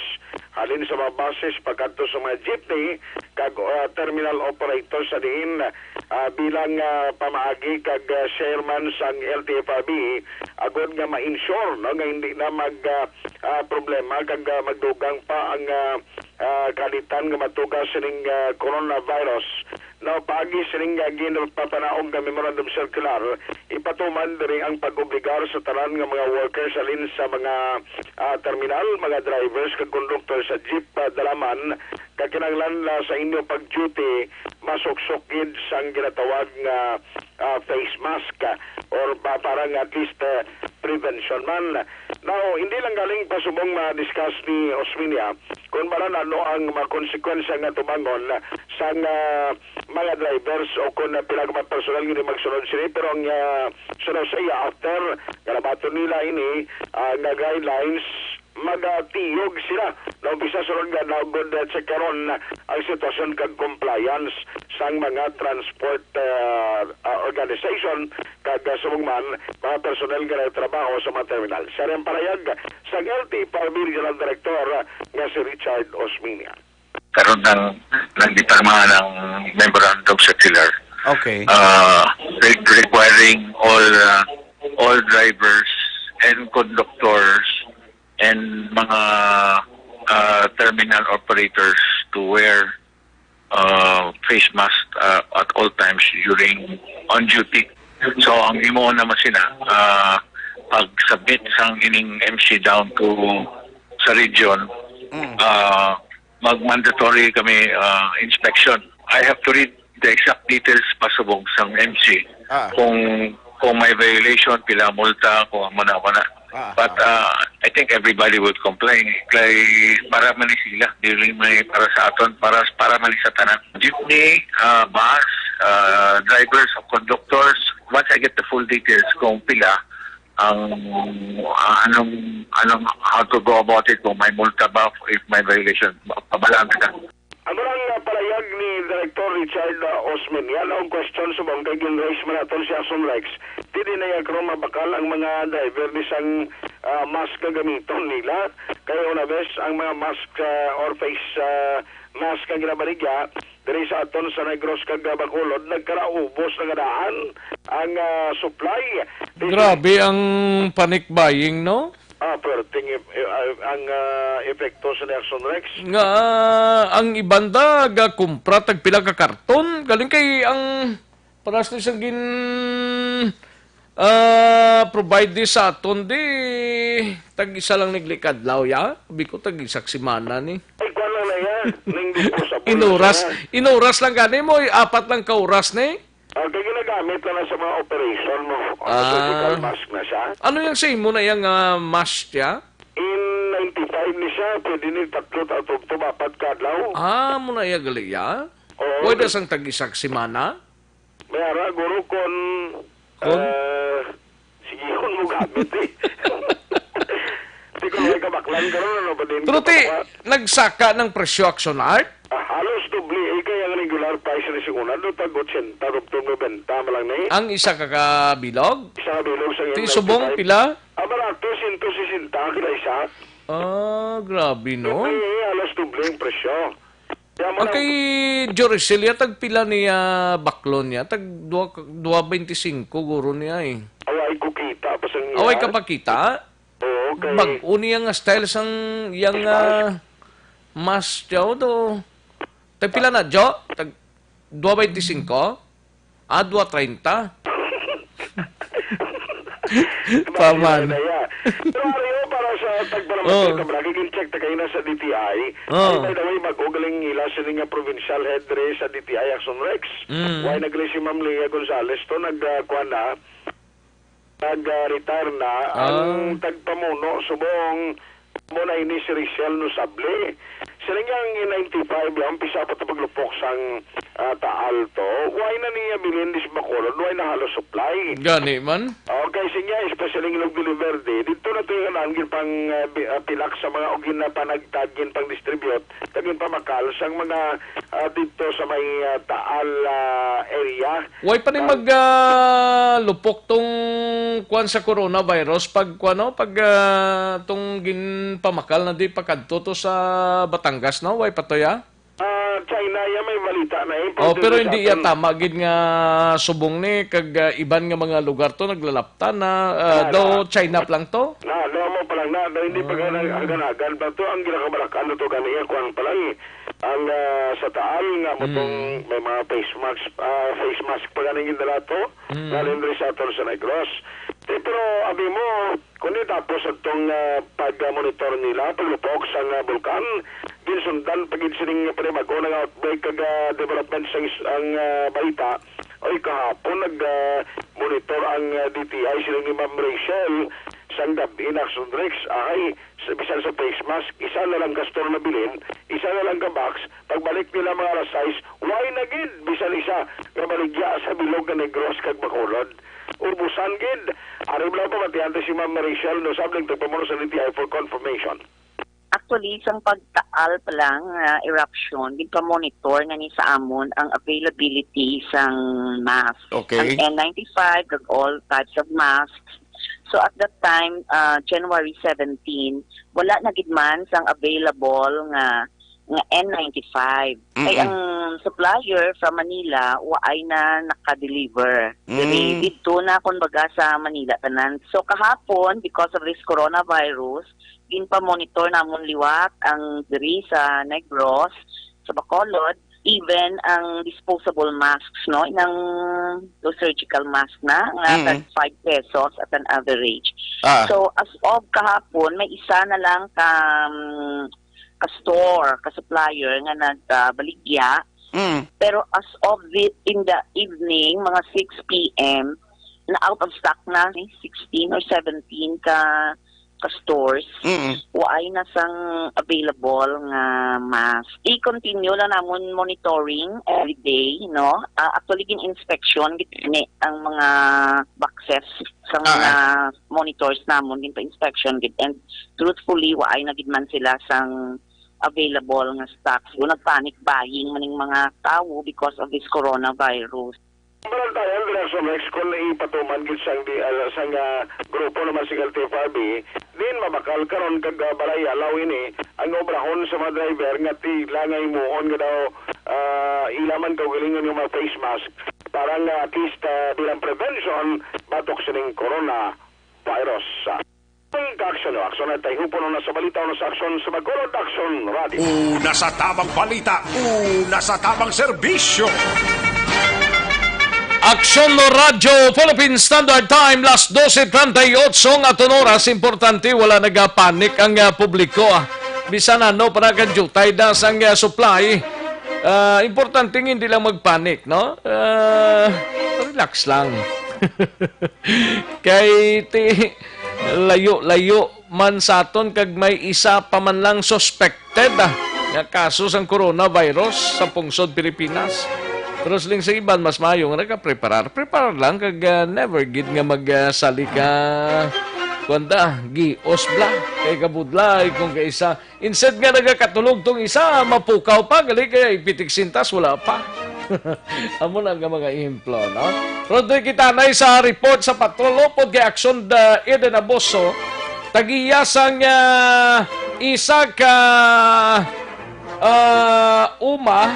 halin sa mga buses pakadto sa mga jeepney kag, ah, terminal operators sa diin, ah, bilang, ah, pamaagi kag, ah, chairman sang L T F R B, agod nga ma-ensure, no, nga hindi na mag, ah, ah, problema kag, ah, magdugang pa ang, ah, ah, kalitan nga matuga sining, ah, coronavirus. Now, paagi sining, ah, ginpapanaog nga memorandum circular, ipatuman diri ang pag-obligar sa tanan nga mga workers halin sa mga, ah, terminal, mga drivers kag conductor sa jeep, ah, dalaman, nga kinahanglan na sa inyo pag-duty masuksok gid sang ginatawag nga, ah, face mask, ah, or pa-, parang at least, ah, prevention man. Now, hindi lang galing pa subong ma-discuss ni Osminia kung bala na ano ang mga konsekwensya nga tubangon sang, ah, mga drivers o kung, ah, pila ka mga personal nga magsunod sini. Pero ang, ah, sunod sa iya, after nga nabaton nila ini, ah, nga guidelines, magatiyog sila na umpisa sunod nga naugod, ah, sa karon ang sitwasyon kag compliance sang mga transport, ah, ah, organization kag, ah, subong man mga personnel nga nagtrabaho sa mga terminal. Siya rin ang parayag sang L T F R B Regional Director, ah, nga si Richard Osminia. Karon nang nagdipirma ng memorandum circular, Okay. uh, re- requiring all, uh, all drivers and conductors and mga, uh, terminal operators to wear, uh, face mask, uh, at all times during on duty. So ang imo naman sina, uh, pag-submit sang ining M C down to sa region, Mm. uh, mag-mandatory kami, uh, inspection. I have to read the exact details pasubog sang M C. Ah. Kung, kung may violation, pila multa, kung ano na, ano na. Ah, But, ah. uh, I think everybody would comply. Kay para man ni sila, dili may para sa aton, para, para man ni sa tanan. Jeepney, uh, bus, uh, drivers, conductors, once I get the full details kung pila, ang, ah, anong, anong, how to go about it kung may multa ba, if may violation, pabalaan kita. Ang mga palayag ni Director Richard, ah, Osmeña, ang question subong kay gin-raise man naton si Ason Rex. Di din na karon mabakal ang mga driver ni sang, ah, mask nga gamiton nila. Kay una bes, ang mga mask, ah, or face, ah, mask nga ginabaligya, diri sa aton sa Negros kag Bacolod, nagkaraubos na nga daan ang, ah, supply. Grabe ang panic buying, no? Ah, perting ep-, eh, ah, ang, ah, epekto sa ni Action Rex. Nga, ah, ang iban da gakumpra tag pila ka karton. Galing kay ang paras ni sang gin, ah, provide di sa aton di tag isa lang naglikadlaw ya. Abi ko tag isa ka semana ni. Ay, kuwan lang na yan. Ning disposable Inuras, na siya. Inuras lang gani mo, apat lang ka oras ni. Ah, kay ginagamit na lang sa mga operation mo. Ano, Ah. surgical mask na siya? Ano yung sa imo na yung, ah, mask siya? In ninety-five ni siya, pwede ni tatlo, tatlo, tatlo, apat ka adlaw. Ah, mo na iya gali, ya? Oo. Pwede sang tag-isa ka semana? May ara, guro, kon, Kon? ah, sige, kon mo gamit, eh. Di ko may kabaklan karon, ano ba din Pero ti, kapakuha? Nagsaka ng presyo, Action Art? Ah, halos doble, eh, kay ang regular price ni siguna, do tag otsenta, tubtob nobenta man lang ni. Ang isa ka kabilog? Isa ka bilog sa Ti subong, ninety-five. Pila? Ah, barato, sento sesenta kada isa. Ah, grabe, no? Eh, halos doble ang presyo. Kaya mo Ang lang kay Joricel, ya, tag pila niya baklon niya? Tag dua, dua veinticinco guro niya, eh. Away ko kita, pa sa Away ka niya. Pa kita? Oo, kay Bag-o niya nga style sang yang, Christmas. Ah, mask, yaw, do. Tag pila na, Jo? Tag dua veinticinco? Ah, dua treinta. Paman. Pero, Ario, para sa Pagpalamat Oh. Ka, Brad, gin-check ta kaina sa D T I. Oh. Ay, by the way, bago galing ila sini nga provincial head diri sa D T I Action Rex. Mm. Why nagli si Ma'am Leah Gonzalez to nag, ah, kuwan na, nag, ah, retire na ang Ah. tagpamuno subong mo na ini si Rachel Nosable. Sila nga ang ninety-five lang, pisa pa ta paglupok sang, ah, Taal to. Why na niya bilin dis Bacolod? Why na halos supply? Gani man. Okay, sinya, especially ng Ilog de Verde. Dito na to yung anan, ginpang, ah, bi-, ah, pilak sa mga, o ginapanagtag, ginpang distribute, kag ginpamakal sang mga, ah, dito sa may, ah, Taal, ah, area. Way pa ni Ah. mag, ah, lupok tong kuwan sa coronavirus pag, kuwan, no? Pag, ah, tong ginpamakal na di pakadto to sa Batangas, no? Way pa to, ya? Ah, China, ya may balita na eh. Oh, pero hindi ya tama gid nga subong ni kag, ah, iban nga mga lugar to naglalapta na, ah, Ah, do na. China pa lang to? Na, do mo pa lang na, do hindi pa Ah. gana-, ganagan pa to. Ang ginakabalakan na to gani, kuwan pa lang eh. Ang, ah, sa Taal nga mo tong Mm. may mga face mask, ah, face mask pa gani gindala to. Mm. Nalindri sa aton sa Negros. Eh, pero abi mo, kundi tapos atong, ah, pag-monitor nila, paglupok sa, ah, bulkan, ginsundan pa gid sining panibag-o nga outbreak kag, ah, development sa is-, ang, ah, balita. Oy, kahapon nag, ah, monitor ang, ah, D T I sining ni Ma'am Rachel sang gabi na, Sundrex, ay, sa, bisan sa face mask, isa na lang ka store nabilin, isa na lang ka box, pagbalik nila mga alas sais, why na gid, bisan isa, nga baligya sa bilog nga Negros kag Bacolod. Ubusan gid. Ari bala pamatian ta si Ma'am Rachel, no, sabling tagpamuno sa D T I for confirmation. Actually, sang pagtaal pa lang nga eruption, ginpa-monitor na ni sa amon ang availability sang mask. Okay. Ang N ninety-five, kag all types of masks. So, at that time, uh, January seventeen, wala na gid man sang available nga, nga N ninety-five. Kay Mm-mm. ang supplier from Manila, waay na naka-deliver. Diri, Mm. didto na, kumbaga, sa Manila tanan. So, kahapon, because of this coronavirus, ginpa-monitor namon liwat ang diri sa Negros, sa Bacolod, even ang disposable masks, no, inang those surgical mask na, nga Mm. tag five pesos at an average. Ah. So, as of kahapon, may isa na lang ka, um, ka store, ka supplier nga nagbaligya. Mm. Pero as of the, in the evening, mga six P M, na out of stock na, eh, sixteen or seventeen ka, ka stores. Mm. Waay na sang available nga mask. I-continue lang namon monitoring every day, no? Ah, actually, gin-inspection gid ni ang mga boxes sa Ah, mga ah. monitors namon, ginpa-inspection gid. And truthfully, waay na gid man sila sang available nga stock. Siguro nag-panic buying man ning mga tawo because of this coronavirus. Balantayan, Director Rex, kung ipatuman gid sang di-, ah, sang, ah, grupo naman sa L T F R B, din mabakal karon kag, ah, balay alaw ini ang obrahon sa mga driver nga tila nga himuon nga daw, ah, ila man kaugalingon nga mga face mask para nga at least, ah, bilang prevention batok sining coronavirus. Ang Aksyon o Aksyon ay tayo puno na sa balita o na sa aksyon sa Bacolod Aksyon Radio. Una sa tamang balita, una sa tamang serbisyo. Aksyon no Radyo Philippine Standard Time, las doce treinta y ocho nga aton oras. Importante, wala nagapanic ang, ah, publiko, ah. Bisan ano, para kan jutay da sang, ah, supply. Ah, importante nga hindi lang magpanic, no? Ah, relax lang. Kay ti-, layo-layo man sa aton kag may isa pa man lang suspected, ah, nga kaso sang coronavirus sa pungsod Pilipinas. Pero siling sa iban, mas maayo nga nagapreparar. Preparar lang kag, ah, never gid nga mag, ah, sali ka, kuwan ta, gios bala. Kay kabudlay kung kaisa Instead nga nagakatulog tong isa, mapukaw pa, gali kay pitik sintas, wala pa. Amo na nga mga ehemplo, no? Pero doy kita na sa report sa patrol, upod kay Aksyon, ah, Eden Aboso, tagiya sang, ah, isa ka, ah, uma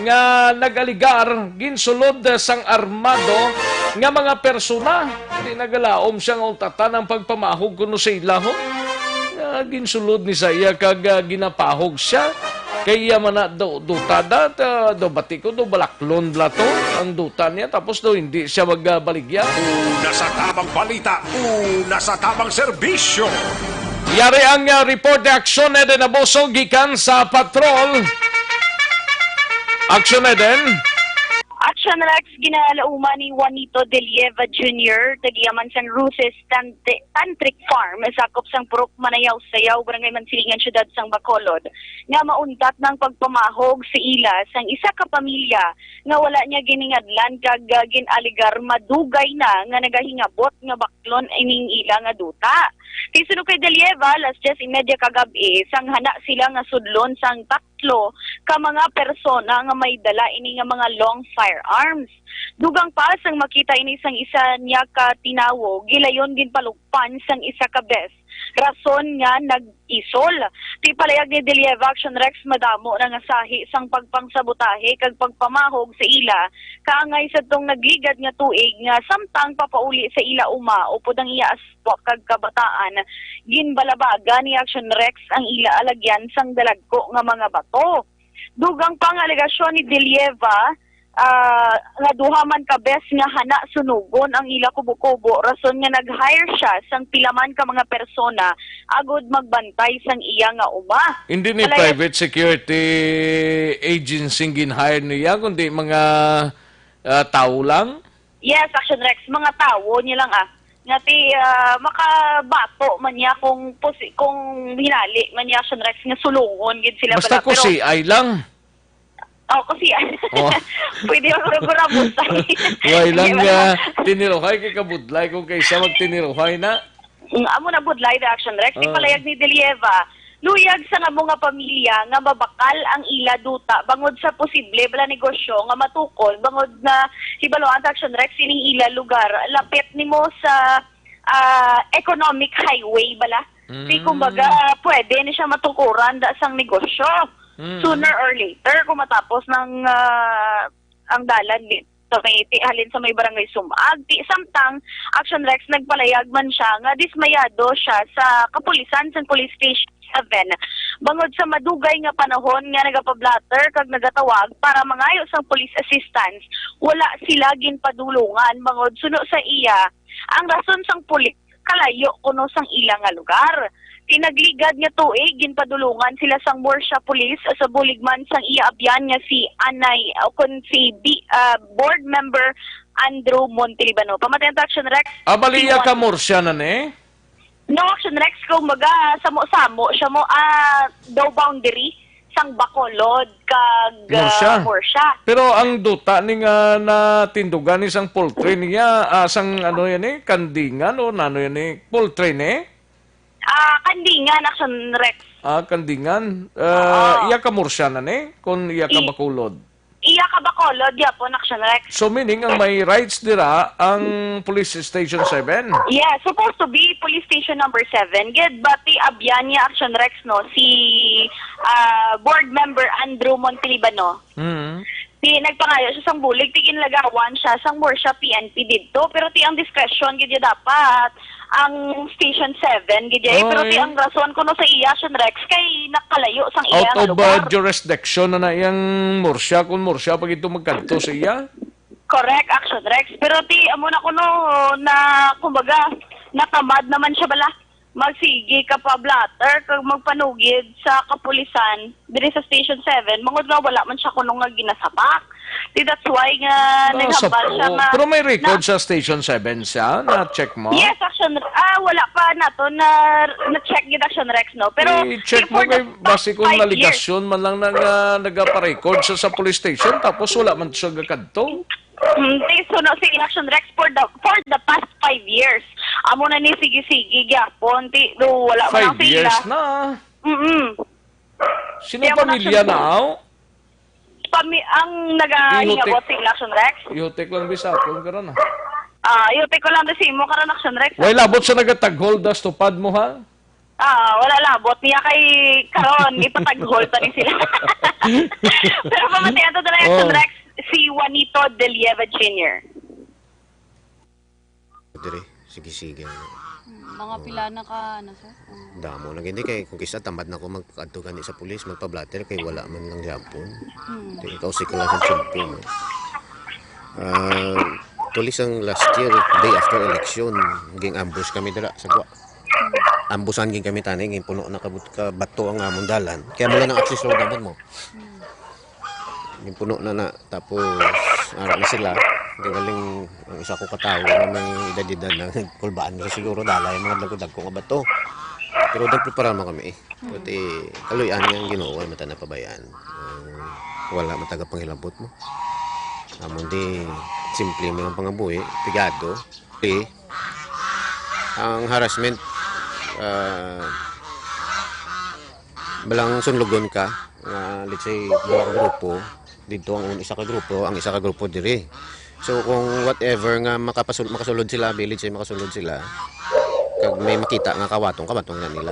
nga nag-aligar, ginsulod sang armado nga mga persona. Di nagalaom siya nga ultatan ang pagpamahog kuno sa ila, ho. Nga ginsulod ni sa iya kag, ah, ginapahog siya. Kay iya man na do-, duta da, ta-, do bati ko, do balaklon bala to ang duta niya, tapos do hindi siya magbaligya. Una sa tamang balita, una sa tamang serbisyo. Yari ang, ah, report ni Action Eden Abuso gikan sa patrol. Action Eden. Action Rex, ginalauman ni Juanito Delieva Junior, tagiyaman sang Ruth's Tant-, Tantric Farm, sakop sang Purok Manayaw-Sayaw, Barangay Mansilingan, Siyudad sang Bacolod, nga mauntat na ang pagpamahog sa ila sang isa ka pamilya nga wala niya giningadlan kag, ah, gin-alegar madugay na nga nagahingabot nga baklon ining ila nga duta. Ti suno kay Delieva, alas diyes y media kagab-i, sang hana sila nga sudlon sang tatlo ka mga persona nga may dala ini nga mga long firearms. Dugang pa sang makita ini sang isa niya ka tinawo, gilayon ginpalukpan sang isa ka bes, rason nga nag-isol. Ti palayag ni Delieva, Action Rex, madamo na nga sahi sang pagpangsabotahe kag pagpamahog sa ila kaangay sa tong nagligad nga tuig, nga samtang papauli sa ila uma upod ang iya asawa kag kabataan, ginbalabagan ni Action Rex ang ila alagyan sang dalagko nga mga bato. Dugang pa nga alegasyon ni Delieva, ah, nga duha man ka bes nga hana sunugon ang ila kubo-kubo, rason nga nag-hire siya sang pila man ka mga persona agod magbantay sang iya nga uma. Hindi ni Alay- private security agency ang gin-hire niya, kundi mga, ah, tawo lang? Yes, Action Rex, mga tawo niya lang, ah. Nga ti, ah, makabato man niya kung posi-, kung hinali man niya, Action Rex, nga sulungon gid sila Basta bala. Pero kusiay lang. Oh, kusiay. Oh. Pwede man guro-guro butlay. Way lang, Di ba? Ah, tiniruhay kay kabudlay kung kaysa magtiniruhay na. Mm, amo na budlay the Action Rex. Ti Ah. palayag ni Delieva, luyag sa amo nga pamilya nga mabakal ang ila duta bangod sa posible bala negosyo nga matukod, bangod nga hibaluan ta, Action Rex, ining ila lugar lapit nimo sa, ah, economic highway bala. Ti Mm. kumbaga, pwede ni siya matukuran da sang negosyo Mm. sooner or later kung matapos ng, ah, ang dalan ni sa may ti-, halin sa may barangay Sumag. Ti samtang, Action Rex, nagpalayag man siya nga dismayado siya sa kapulisan sang Police Station seven bangod sa madugay nga panahon nga nagapablatter kag nagatawag para mangayo sang police assistance, wala sila ginpadulungan bangod suno sa iya ang rason sang pulis kalayo kuno sang ila nga lugar. Ti nagligad nga tuig, ginpadulungan sila sang Murcia Police sa bulig man sang iya abyan nga si Anay, o kon si B-, ah, Board Member Andrew Montelibano. Pamatian ta, Action Rex. Ah, bali, si iya ka Juan Murcia na ni? No, Action Rex, kumbaga, samo-samo siya mo, ah, daw boundary sang Bacolod kag, ah, Murcia. Murcia. Pero ang duta ni nga natindugan ni sang poultry niya, ah, sang ano yan eh, kandingan o nano yan eh, poultry ni? Ah, kandingan, Action Rex. Ah, kandingan. Ah, Oo. Iya ka Murcia na ni? Kung iya ka I- Bacolod? Iya ka Bacolod, yapon, Action Rex. So, meaning, ang may rights dira, ang Police Station seven? Yeah, supposed to be Police Station number seven. Gid, but ti abyan niya, Action Rex, no, si, ah, Board Member Andrew Montelibano. Mm. Ti nagpangayo siya sang bulig, ti ginlagawan siya sang Murcia P N P didto. Pero ti ang discretion, gid ya dapat, ang Station seven, gid ya. Pero ti Oy. ang rason kuno sa iya, Action Rex, kay nakalayo sang iya Out nga of, uh, lugar. Jurisdiction na na iyang Murcia, kung Murcia pa gid to magkadto sa iya? Correct, Action Rex. Pero ti, amo na kuno na, kumbaga, natamad naman siya bala. Magsigi ka pa blatter kag magpanugid sa kapulisan diri sa Station seven, bangod nga wala man siya kuno nga ginasapak. Di that's why nga Ah, naghambal sa-, siya oh, nga pero may record na sa Station seven siya? Na-check mo? Yes, Action, ah, wala pa nato na, na-check gid, Action Rex, no? Pero I-check mo for the kay past basi kung five years. Naligasyon man lang na nga nagaparecord siya sa police station tapos wala man siya gakadto. Mm, ti suno si Action Rex for the, for the past five years. Amo na ni sige-sige gyapon, ti do wala man lang sila. Five years na. Mm-mm. Sino Kaya mo pamilya na, nagsundo. Aw? Pami-, ang nagahingabot Ihutik. Si Action Rex? Ihutik lang bisa, kung karon na. Ah, ihutik ko lang sa imo karon, Action Rex. Way labot sa nagataghol das tupad mo, ha? Ah, wala labot niya kay karon, ipataghol pa ni sila. Pero pamatian to na, Action Oh. Rex, si Juanito Delieva Junior. Dire, sige-sige. Hmm, mga Oo. Pila na ka, ano, sir? Oo. Damo na gini kay kung kisa tamad na ko magpakadto gani sa pulis, magpa-blotter kay wala man lang gyapon. Hmm. Kay ikaw si klase ng sumpo mo. Ah, tulis ang last year, day after election, ging-ambush kami dira sa Gwa. Hmm. Ambusan gid kami tani, ginpuno na kabut-, ka bato ang amon dalan. Kaya mula nang access road naman mo. Ginpuno na na, tapos ara na sila. Di galing ang isa ko katawo na may edad-edad na, kulbaan na siguro, dala yung mga dagko-dagko nga bato. Pero nagprepara mo kami eh. Pati kaluyan nga ang Ginoo, wala man ta napabayaan. Ah, wala man taga panghilabot mo. Amon di, simple mo lang pangabuhi, pigado. Eh, ang harassment, ah, balang sunlugon ka, nga, let's say, duha ka grupo, dito ang un-, isa ka grupo, ang isa ka grupo diri. So, kung whatever nga makapasul-, makasulod sila, abi, let's say, makasulod sila, kag may makita nga kawatong, kawatong na nila.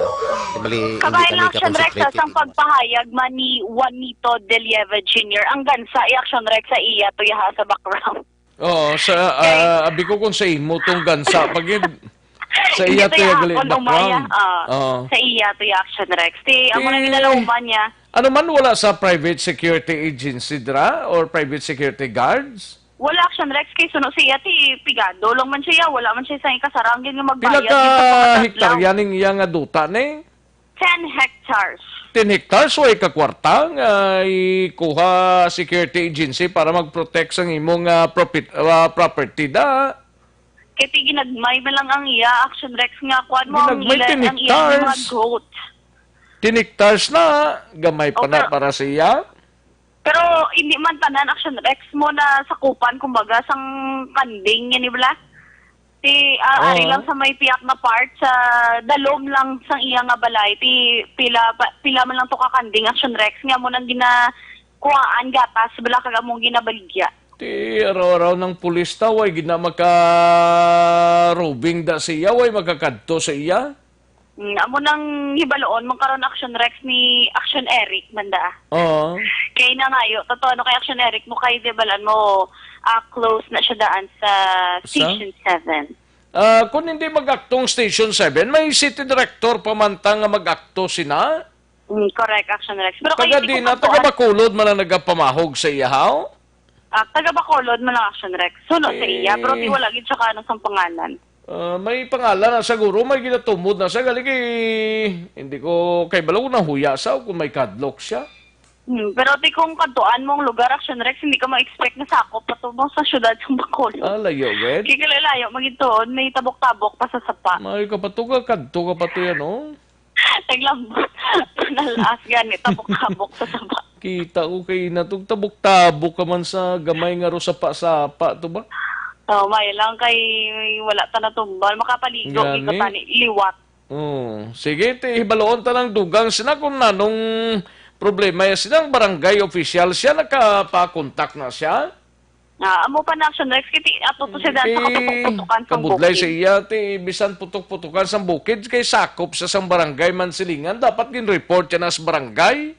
Di bali, hindi Kabayan kami lang, Siyempre, ka-concentrate sa isang dito. Pagpahayag man ni Juanito de Lieve Junior, ang gansa, i-action rek sa iya, tuyaha sa background. Oo, sa, Okay. ah, abi ko kung sa imo tong gansa pa gid. Sa Hindi iya to to ya yung gali akon umaya. background. Ah, Oo. Sa iya to yung action, Rex. Ti, ang mga Eh, ginalauman niya. Ano man, wala sa private security agency dira or private security guards? Wala action, Rex, kay suno siya, ti, pigado lang man siya. Wala man siya sa ikasarang, yun yung Pila magbayad, ka yung sa mga hektarya ning iya nga duta ni? Ten hectares. Ten hectares, way ka kwarta nga ikuha security agency para mag-protect sang imong, ah, propit-, ah, property da. Kay ti ginagmay man lang ang iya action, Rex, nga kuwan mo ang Ginagmay ila-, ten ang iya mga hectares. Goat. Ten hectares na, gamay pa Oh, na pero para sa iya. Pero hindi man tanan action, Rex, mo na sakupan, kumbaga, sang kanding, yan, di bala? Ti, ah, ari Oo. lang sa may piyak na part, sa dalom lang sang iya nga balay, ti pila pa, pila man lang to ka kanding action, Rex, nga mo nang ginakuhaan gatas, bala, kag among ginabaligya. Ti araw-araw ng pulis ta, way gid na maka-roving da sa iya, way makakadto sa iya. Mm, amo nang hibaloon mo karon, Action Rex, ni Action Eric man da. Oo. Kay nangayo, totoo, ano, kay Action Eric mo, kay di balan mo, ah, close na siya daan sa Sa? Station seven. Ah, kung hindi mag-aktong Station seven, may city director pa man ta nga mag-akto sina. Mm, correct, Action Rex. Pero kay Taga hindi ko di na, kantuan. Taga Bacolod man ang nagapamahog sa iya, haw? Ah, taga Bacolod man ang Action Rex. Suno sa iya, pero Eh. di wala gid siya kaano sang pangalan. Ah, may pangalan na siguro, may ginatumod na siya. Galing kay, hindi ko kay balo kung nahuya sa o kung may kadlok siya. Hmm, pero ti kung kadtuan mong lugar, Action Rex, hindi ka ma-expect na sakop pa to mo sa syudad sa Bacolod. Ah, layo, gid. Kay kalayo, magituon, may tabok-tabok pa sa sapa. May kapatuga, kadto ka pa to yan, oh. Naglambot. Nalas gani, tabok-tabok sa saba. Kita ko kay natog tabok-tabok ka man sa gamay nga ro sapa-sapa to ba? Oh, may lang kay wala ta natumbal. Makapaligo, Gani. Ikaw tani, liwat. Oh, sige, ti, hibaloon ta ng dugang sina kung nanong problema ya silang barangay official. Siya nakapakontak na siya? Ah, amo pa na, Action Rex, kiti ato to siya daan sa Ti, kaputok-putukan sang kabudlay bukid. Sa iya, ti, bisan putok-putukan sang bukid, kay sakop sa sang barangay man silingan, dapat gin-report siya na sa barangay.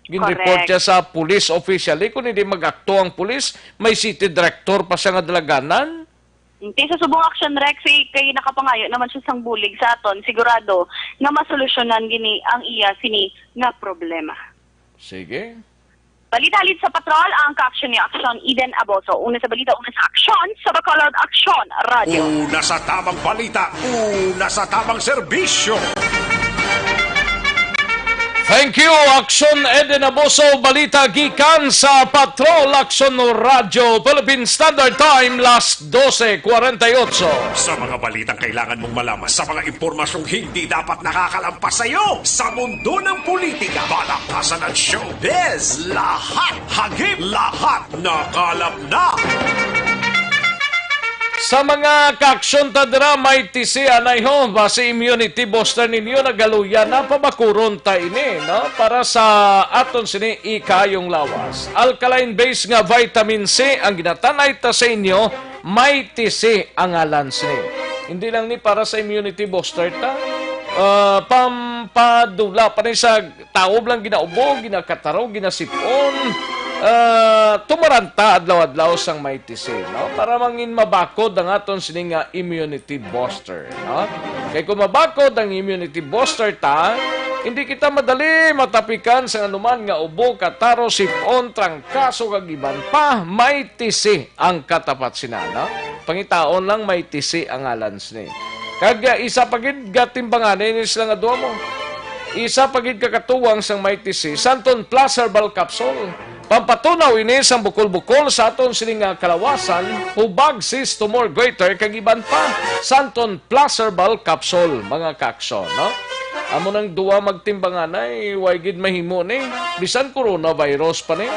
Gin-report Correct. Siya sa police officially. Kung hindi mag-akto ang police, may city director pa siya nga dalaganan. Ti sa subong, Action Rex, eh, kay nakapangayo naman siya sang bulig sa aton, sigurado nga masolusyonan gini ang iya sini nga problema. Sige. Balita halin sa patrol, ang ka-action ni Action Eden Aboso. Una sa balita, una sa aksyon, sa Bacolod Aksyon Radyo. Una sa tamang balita, una sa tamang serbisyo. Thank you, Action Eden Aboso. Balita gikan sa Patrol Action Radyo, Philippine Standard Time, las doce cuarenta y ocho. Sa mga balitang kailangan mong malaman, sa mga impormasyong hindi dapat nakakalampas sa iyo, sa mundo ng politika, balaktasan at showbiz, lahat, hagip, lahat, nakalap na. Sa mga ka-aksyon ta dira, may tisi anay ho, basi immunity booster ninyo nagaluya na, pabakuron ta ini, no? Para sa aton sini ikayong lawas. Alkaline base nga vitamin C ang ginatanay ta sa inyo, may tisi ang ngalan sini. Hindi lang ni para sa immunity booster ta, ah, pampadula pa ni sa taob lang ginaubo, ginakataro, ginasipon, ah, tumaran ta adlaw-adlaw sang may tisi, no? Para mangin mabakod ang aton sini nga immunity booster, no? Kay kung mabakod ang immunity booster ta, hindi kita madali matapikan sa anuman nga ubo, kataro, sipon, trangkaso, kag iban pa. May tisi ang katapat sina, no? Pangitaon lang, may tisi ang ngalan sini. Kag, ah, isa pa gid ka timbangan ini sila nga duha mo. Isa pa gid ka katuwang sang Mighty C, Santon Plus Herbal Capsule. Pampatunaw ini sang bukol-bukol sa aton sini nga kalawasan, hubag, cyst, tumor, goiter, kag iban pa. Santon Plus Herbal Capsule, mga kaakson, no? Amo nang duha magtimbanganay, way gid mahimo ni. Bisan coronavirus pa ni.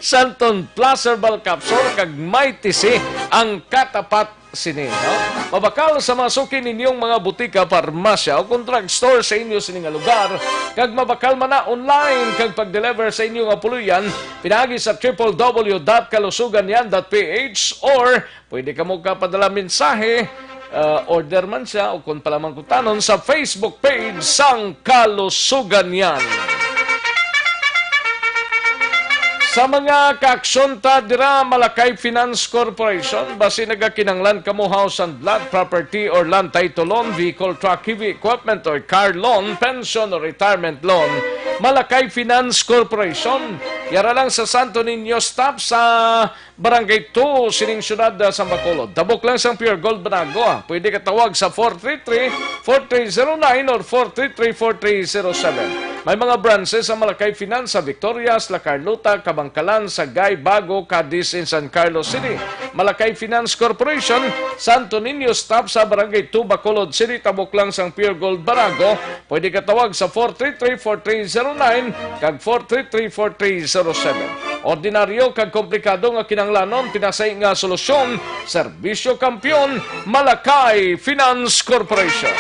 Santon Plus Herbal Capsule kag Mighty C ang katapat sini, no? Mabakal sa mga suki ninyong mga butika, parmasya, o kung drugstore sa inyo sini nga lugar, kag mabakal man na online kag pag-deliver sa inyo nga puloy-an pinaagi sa triple W dot kalusuganyan dot P H, or pwede kamo kapadala mensahe, uh, order man siya o kung palamang kutanon sa Facebook page sang Kalusuganyan. Sa mga kaaksyon ta dira, Malakay Finance Corporation, basi nagakinanglan kamo house and lot, property or land title loan, vehicle, truck, heavy equipment or car loan, pension or retirement loan, Malakay Finance Corporation. Yara lang sa Santo Niño Stop sa Barangay two sining siyudad, ah, sa Bacolod. Tabok lang sang Pure Gold Banago, ah. Pwede ka tawag sa four three three, four three zero nine or four three three, four three zero seven. May mga branches sa Malakay Finance sa Victorias, La Carlota, Kabankalan, Sagay, Bago, Cadiz, in San Carlos City. Malakay Finance Corporation, Santo Niño Stop sa Barangay two, Bacolod City. Tabok lang sang Pure Gold Banago. Pwede ka tawag sa four three three, four three zero nine kag four three three, four three zero seven. Ordinaryo kag komplikado nga kinahanglanon, pinasay nga solusyon, serbisyo kampiyon, Malakay Finance Corporation.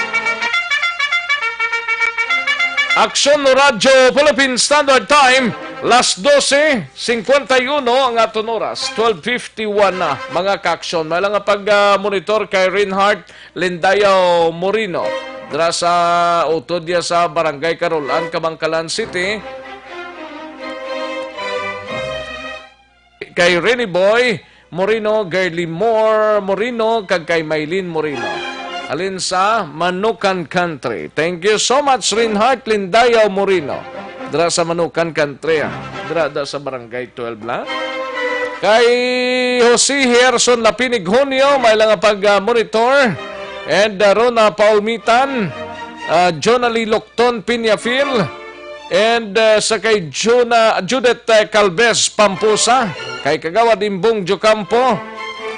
Aksyon Radyo Philippine Standard Time, las dose cincuenta y uno ang aton oras, twelve fifty-one na, mga kaaksyon. May lang nga pag-monitor kay Reinhardt Lindayaw Moreno, dira sa utod niya sa Barangay Carolan, Kabankalan City. Kay Rene Boy Moreno, Gerly Moore Moreno, kag kay Maylin Moreno. Halin sa Manukan Country. Thank you so much, Reinhardt Lindayaw Moreno. Dira sa Manukan Country, ah. Dira da sa Barangay twelve lang. Kay Jose Herson Lapinig Junio, may lang nga pag-monitor. And, uh, Rona Paulmitan, uh, Jonali Locton Piñafil, and, uh, sa kay Juna, Judith, uh, Calvez Pampusa, kay Kagawad Imbong Jocampo,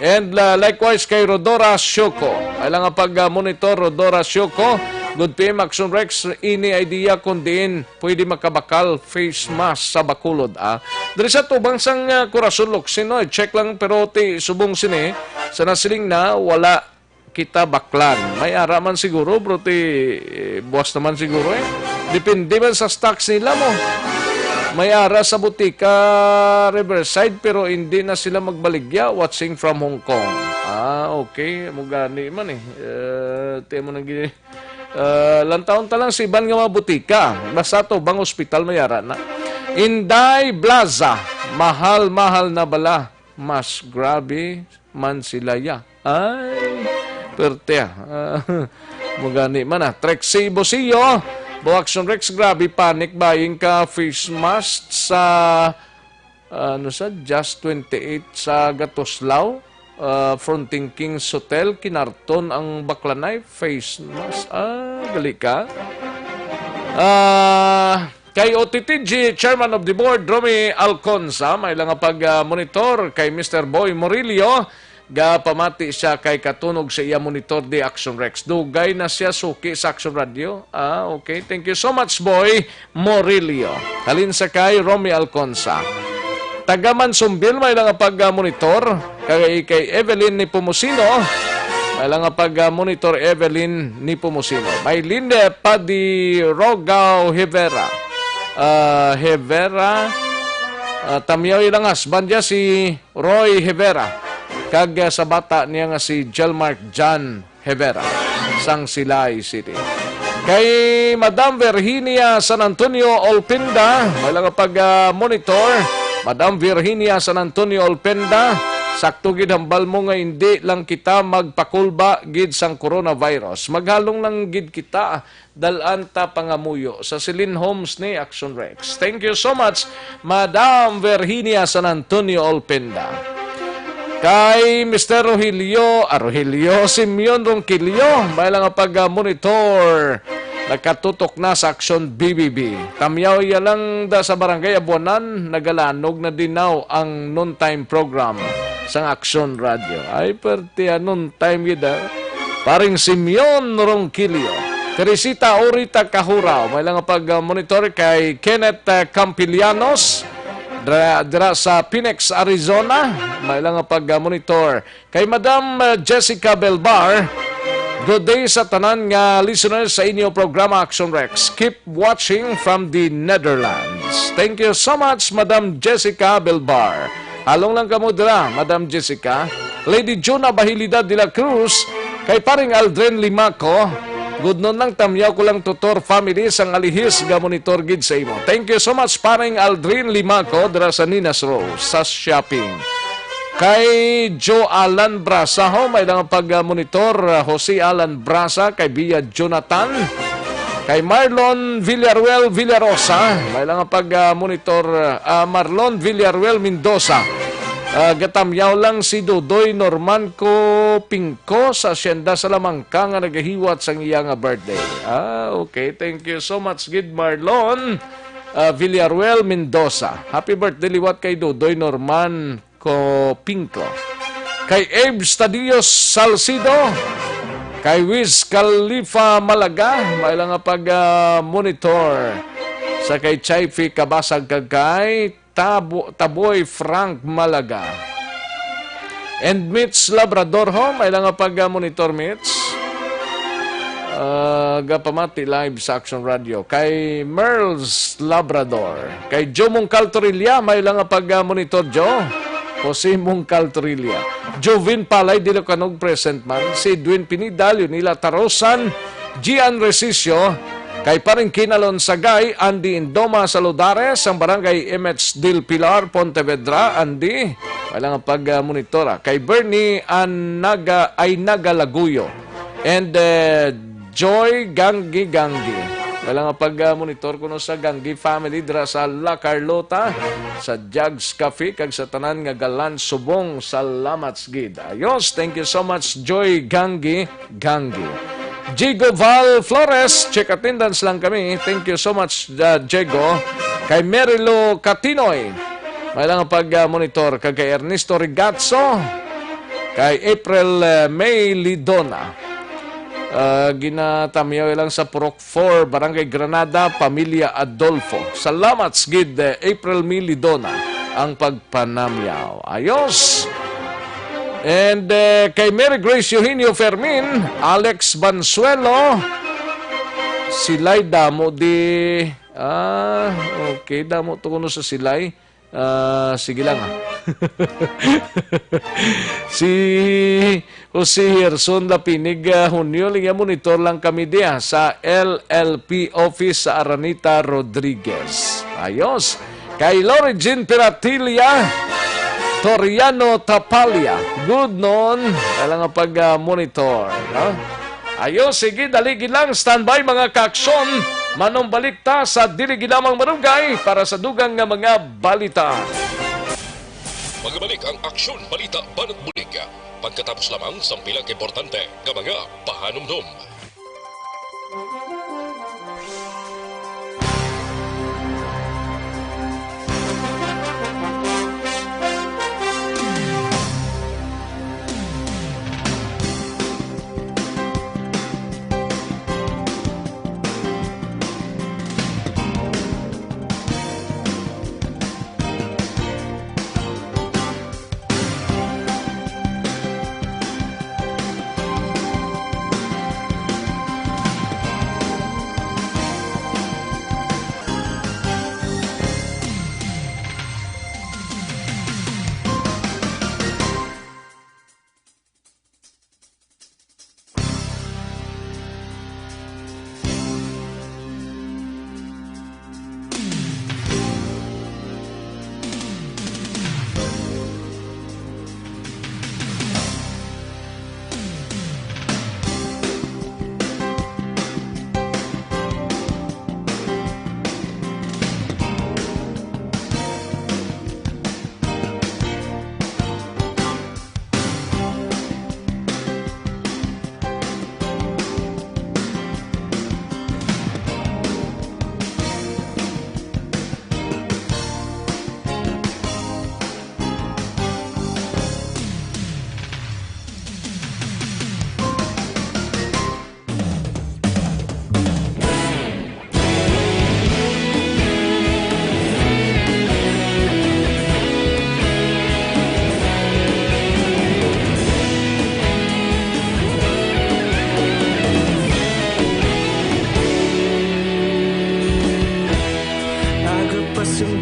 and, uh, likewise kay Rodora Sioco. May lang nga pag-monitor, Rodora Sioco. Good P M Action Rex, ini idea kung diin pwede makabakal face mask sa Bacolod, ah. Diri sa tubang sang, ah, Corazon Locsin, no? I-check lang, pero ti subong sini, sa nasiling na, wala kita baklan. May ara man siguro, bro, ti, eh, buwas naman siguro, eh. Depende man sa stocks nila mo. May ara sa Butika Riverside, pero hindi na sila magbaligya. Watching from Hong Kong. Ah, okay. Mo gani man, eh. Eh, ti mo nang gini-, Ah, lantawon ta lang sa iban nga mga butika. Basta to, bang ospital may ara na. Inday Blaza, mahal-mahal na bala. Mas grabe man sila ya. Ay, perte, ah. Ah, mugani man, ah. Trexie Bosio, Bo Action Rex, grabe panic buying ka face mask sa ano sa, Just twenty-eight sa Gatoslaw, ah, fronting King's Hotel, kinarton ang baklanay, face mask. Ah, gali ka. Ah, kay O T T G Chairman of the Board, Romy Alconza, may lang nga pag, ah, monitor kay Mister Boy Murillo, gapamati siya kay katunog sa iya monitor di Action Rex. Dugay na siya suki sa Action Radio. Ah, okay. Thank you so much, Boy Morillo. Halin sa kay Romy Alconza. Taga Mansonville, may lang nga pag-monitor. Kay, kay Evelyn Nepomuceno, may lang nga pag-monitor, Evelyn Nepomuceno. May Linde Padirogao Hevera. Ah, Hevera. Ah, Tamyaw ilang husband niya si Roy Hevera, kag, ah, sa bata niya nga si Jelmark John Hevera, sang Silay City. Kay Madam Virginia San Antonio Olpinda, may lang pag, ah, monitor. Madam Virginia San Antonio Olpinda, sakto gid hambal mo nga hindi lang kita magpakulba gid sang coronavirus. Maghalong lang gid kita, dal-an ta pangamuyo. Sa Celine Homes ni Action Rex. Thank you so much, Madam Virginia San Antonio Olpenda. Kay Mister Rogelio, ah, Rogelio, Simeon Ronquillo, may lang nga pag-monitor. Nakatutok na sa Aksyon B B B. Tamyaw ya lang da sa Barangay Abuanan, nagalanog na dinaw ang noontime program sang Aksyon Radio. Ay, perti, ah, noontime gid, ah. Paring Simeon Ronquillo. Teresita Orita Kahuraw, may lang nga pag-monitor kay Kenneth, ah, Campilianos, dra-, dira sa Phoenix, Arizona, may lang nga pag-monitor. Kay Madam, uh, Jessica Belbar, good day sa tanan nga listeners sa inyo programa Action Rex. Keep watching from the Netherlands. Thank you so much, Madam Jessica Belbar. Halong lang kamo dira, Madam Jessica. Lady Juna Bahilida de la Cruz, kay Paring Aldrin Limaco, gudnon lang tamyaw ko lang tutor family sang alihis nga monitor gid sa imo. Thank you so much, Paring Aldrin Limaco, dira sa Ninas Rose, sa shopping. Kay Joe Alan Brasa, ho, may lang pag-monitor, uh, Jose Alan Brasa, kay Bia Jonathan, kay Marlon Villaruel Villarosa, may lang pag-monitor, uh, Marlon Villaruel Mendoza. Uh, gatamyaw lang si Dodoy Norman ko Pingko sa Hacienda Salamanca nga nagahiwat sang iya nga birthday. Ah, okay. Thank you so much, gid Marlon, uh, Villaruel Mendoza. Happy birthday liwat kay Dodoy Norman ko Pingko. Kay Abe Stadios Salcido, kay Wiz Khalifa Malaga, may lang nga pag, ah, monitor sa kay Chaifi Kabasag kag kay Tabo-, Taboy Frank Malaga. And Mitch Labrador, ho, may lang nga pag, ah, monitor, Mitch. Ah, gapamati live sa Action Radio. Kay Merls Labrador. Kay Joe Mungkal Torilla, may lang nga pag-monitor, Joe. Jose Mungkal Torilla. Jovin Palay, Dilocanog, present man. Si Edwin Pinida, Leonila Tarosan, Gian Resicio, kay Paring Kinalon Sagay, Andy Indoma Saludares, ang Barangay M H del Pilar, Pontevedra, Andy. May lang nga pag-monitor, ah. Kay Bernie Anaga, ay Naga Laguyo. And, uh, Joy Ganggi Ganggi. Wala nga pag-monitor kuno sa Ganggi family dira sa La Carlota, sa Jags Cafe, kag sa tanan nga galan subong. Salamat gid. Ayos, thank you so much, Joy Ganggi Ganggi. Jigo Val Flores, check attendance lang kami. Thank you so much, uh, Jigo. Kay Mary Lou Catinoy, may lang pag-monitor. Kag kay Ernesto Rigazzo, kay April, uh, May Lidona. Ah, ginatamyaw lang sa Purok four, Barangay Granada, Pamilya Adolfo. Salamat gid, eh, April Milidona, ang pagpanamyaw. Ayos! And, eh, kay Mary Grace Eugenio Fermin, Alex Bansuelo, sila'y damo di, ah, okay, damo to kuno sa sila'y. Ah, sige lang, ah. Si Jose Gerson Lapinig, ah, Hunyo, linya monitor lang kami diya sa L L P office sa Aranita Rodriguez. Ayos. Kay Lori Jean Piratilia, Toriano Tapalia. Good noon. Kailangan pag, ah, monitor, no? Ayo, sige, dali gid lang. Standby, mga kaaksyon. Manumbalik ta sa dili gid lamang marugay para sa dugang nga mga balita. Magabalik ang Aksyon Balita Banat Bulig pagkatapos lamang sang pila ka importante nga mga pahanumdom.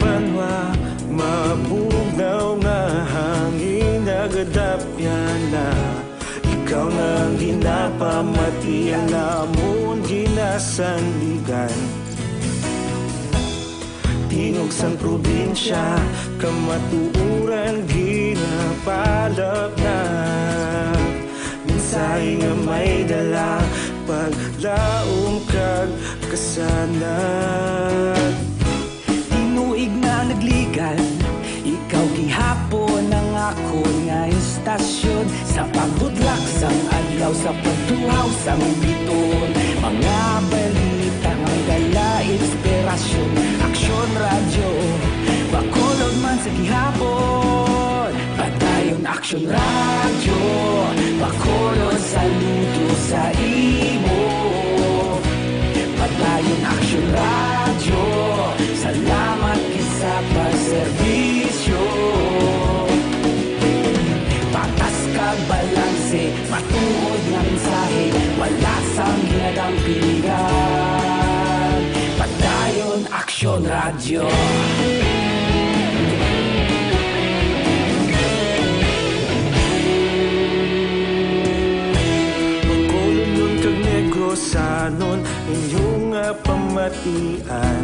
Banwa, mabugnaw nga hangin nagadapya na. Ikaw na ang ginapamati, ang amon ginasandigan. Tingog sang probinsya, kamatuoran ginapalapnag. Mensahe nga may dala, paglaom kag kasanag. Tinuig na nagligan, ikaw gihapon ang akon nga istasyon. Sa pagbutlak sang adlaw, sa pagtuhaw sang bituon, mga balita nga may dala inspirasyon. Aksyon Radyo, Bacolod man sa gihapon. Padayon Aksyon Radyo, Bacolod, saludo sa imo. Padayon Aksyon Radyo, salamat gid sa pagserbisyo. Patas kag balanse, matuod nga mensahe, wala sang ginadampigan. Padayon Aksyon Radyo. Bacolodnon kag Negrosanon, inyo nga pamatian.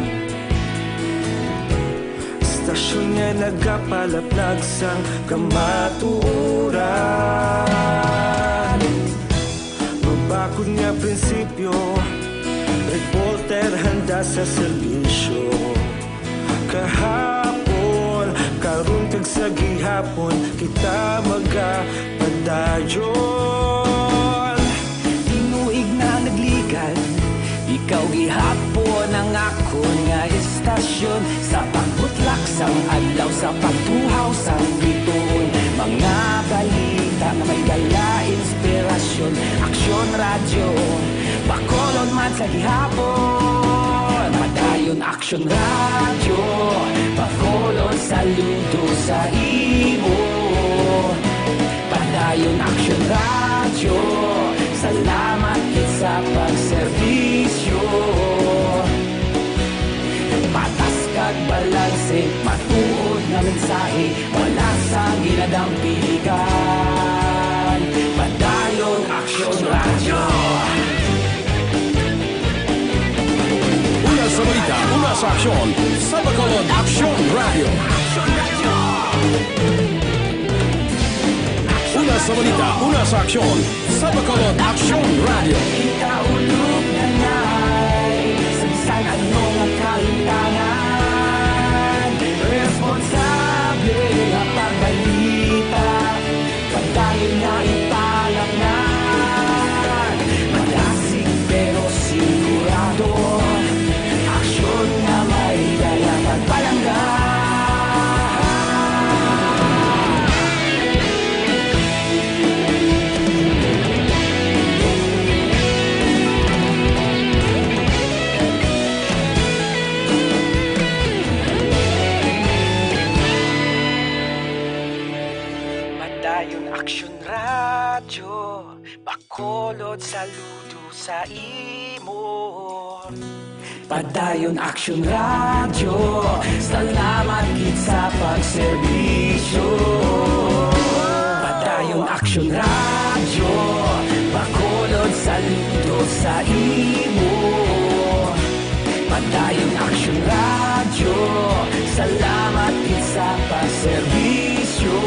Istasyon nga nagapalapnag sang kamatuoran. Mabakod nga prinsipyo, reporter handa sa serbisyo. Kahapon, karon kag sa gihapon, kita magapadayon. Tinuig na nagligan, ikaw gihapon ang akon nga istasyon. Sa pagbutlak sang adlaw, sa pagtuhaw sang bituon, mga balita nga may dala inspirasyon. Aksyon Radyo, Bacolod man sa gihapon. Padayon Aksyon Radyo, Bacolod, saludo sa imo. Padayon Aksyon Radyo, salamat gid sa pagserbisyo. Patas kag balanse, matuod nga mensahe, wala sang ginadampigan. Padayon Aksyon Radyo. Una sa balita, una sa aksyon, sa Bacolod Aksyon Radyo. Una sa balita, una sa aksyon, sa Bacolod Aksyon Radyo. Ikaulog na ngay, sa bisan ano nga kahitangan, responsable nga pagbalita, padayon nga ipalapngan. Madasig pero sigurado, aksyon nga may dala pagpalangga. Padayon Aksyon Radyo, Bacolod, saludo sa imo. Padayon Aksyon Radyo, salamat gid sa pagserbisyo. Padayon Aksyon Radyo, Bacolod, saludo sa imo. Padayon Aksyon Radyo, salamat gid sa pagserbisyo.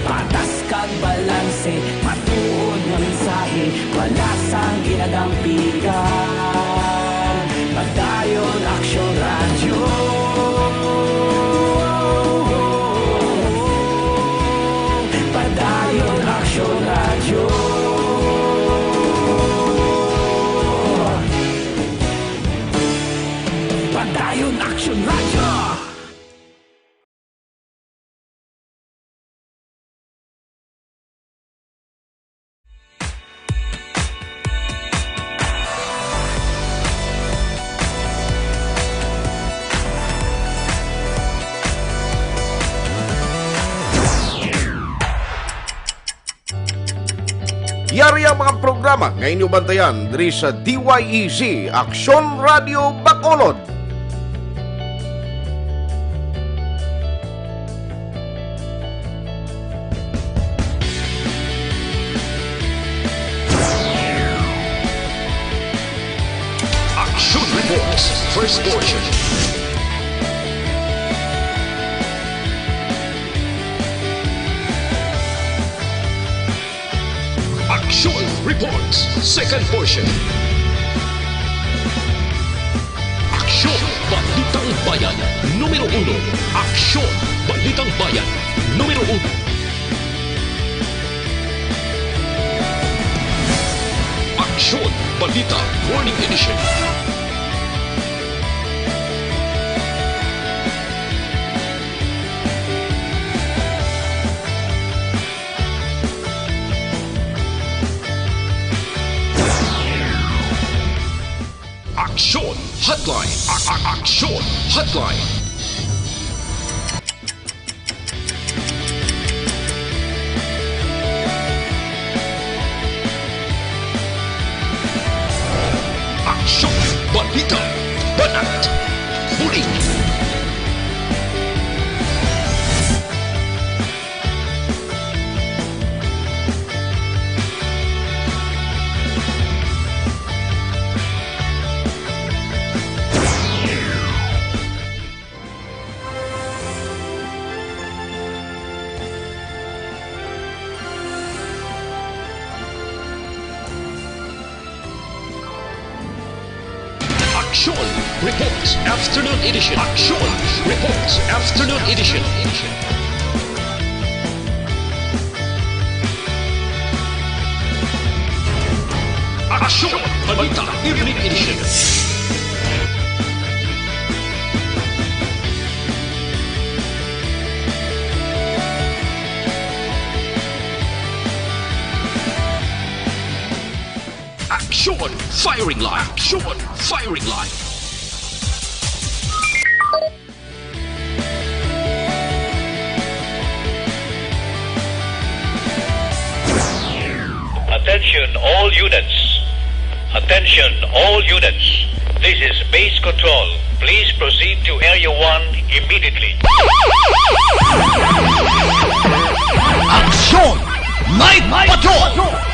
Patas kag balanse, matuod nga mensahe, wala sang ginadampigan. Padayon Aksyon Radyo. Padayon Aksyon Radyo. Padayon Aksyon Radyo. Yari ang mga programa nga inyo bantayan diri sa D Y E Z, Aksyon Radio Bacolod. First portion. Aksyon Reports, second portion. Aksyon, Balitang Bayan, numero uno. Aksyon, Balitang Bayan, numero uno. Aksyon, Balita, Morning Edition. Aksyon Hotline. A- a- Aksyon Hotline. Aksyon, balita, banat, bulig. Aksyon Reports Afternoon Edition. Aksyon Reports Afternoon Edition. Aksyon Balita Evening Edition. Aksyon Firing Line. Aksyon Firing Line. Attention all units. Attention all units. This is base control. Please proceed to Area one immediately. Aksyon! Night Patrol!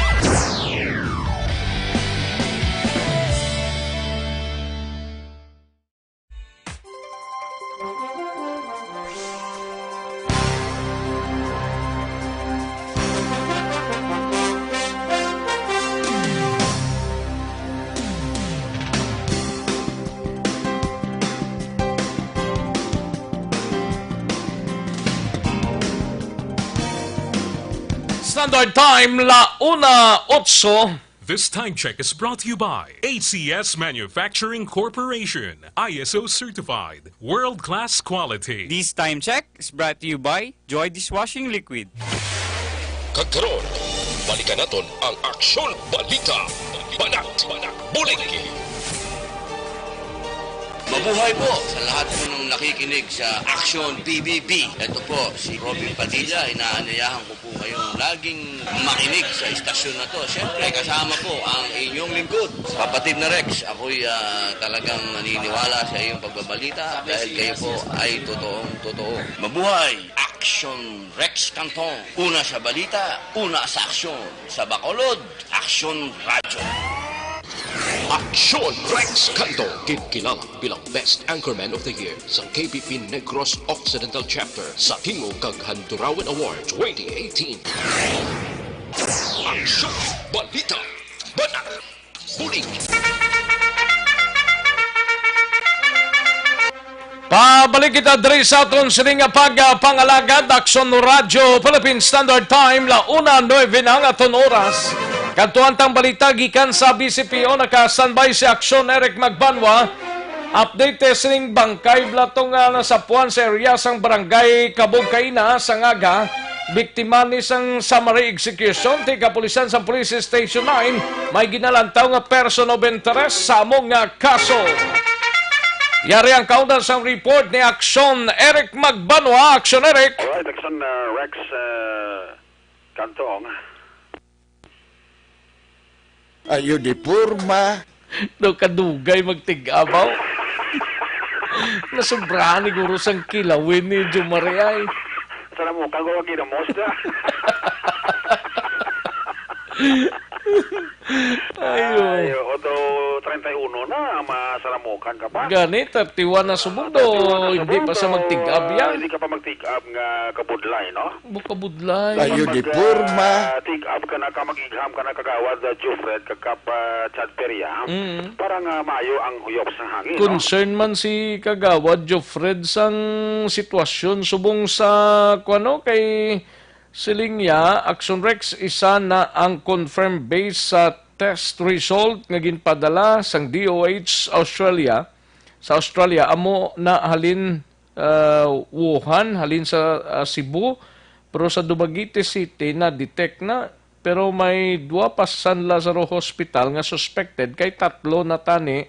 Standard Time, la una otso. This time check is brought to you by A C S Manufacturing Corporation, I S O certified, world-class quality. This time check is brought to you by Joy Dishwashing Liquid. Kag karon, balikan naton ang aksyon, balita, banat, bulig. Mabuhay po sa lahat po ng nakikinig sa Aksyon P B B. Ito po si Robin Padilla, inaanyayahan ko po kayong laging makinig sa istasyon na to. Siyempre, kasama po ang inyong lingkod, kapatid na Rex. Ako'y, ah, talagang naniniwala sa iyong pagbabalita dahil kayo po ay totoong totoo. Mabuhay! Action Rex Cantong. Una sa balita, una sa aksyon. Sa Bacolod, Aksyon Radyo. Aksyon Rex Cantong, ginkilala bilang Best Anchorman of the Year sa K B P Negros Occidental Chapter sa tingog kag Handurawan Award twenty eighteen. Aksyon, balita, banat, bulig. Pabalik kita diri sa aton sini nga pag-, ah, pangalagad, Aksyon Radyo Philippine Standard Time, la una nuebe na ang aton oras. Kadtuan tang balita gikan sa B C P O, naka-standby si Aksyon Eric Magbanwa. Update, eh, sining bangkay bala to nga nasapuan sa area sang Barangay Kabugkaina sa Ngaga. Biktima ni sang summary execution ti kapulisan sa Police Station nine, may ginalantaw nga person of interest sa amo nga kaso. Yari ang kauna sang report ni Aksyon Eric Magbanwa. Aksyon, Eric. Alright, Aksyon, uh, Rex, uh, Cantong. Ayo di porma. Daw kadugay magtig-a, baw. Nasobrahan ni guro sang kilawin ni Jomari ay. Sana mo, kago lagi na mostra. Ayo. Ay, oo, do treinta y uno na, masaramukan ka pa. Gani, thirty-one na subong Ah, do, thirty-one na hindi subong pa sa do, magtig-ab yan. Hindi ka pa magtig-ab nga kabudlay, no? Bukabudlay. Ayo, Mag, di porma. ah, tig-ab ka na ka, mag-igham ka na, Kagawad, ah, Jufred, kag Kap, ah, Chad Peria, Mm. para nga maayo ang huyop sa hangin, no? Concern man si Kagawad Jufred sang sitwasyon subong sa, kuwano, kay siling niya, Action Rex, isa na ang confirmed base sa test result nga ginpadala sang D O H Australia. Sa Australia, amo na halin, ah, Wuhan, halin sa, ah, Cebu, pero sa Dumaguete City na-detect na, pero may dua pa sa San Lazaro Hospital nga suspected, kay tatlo na tani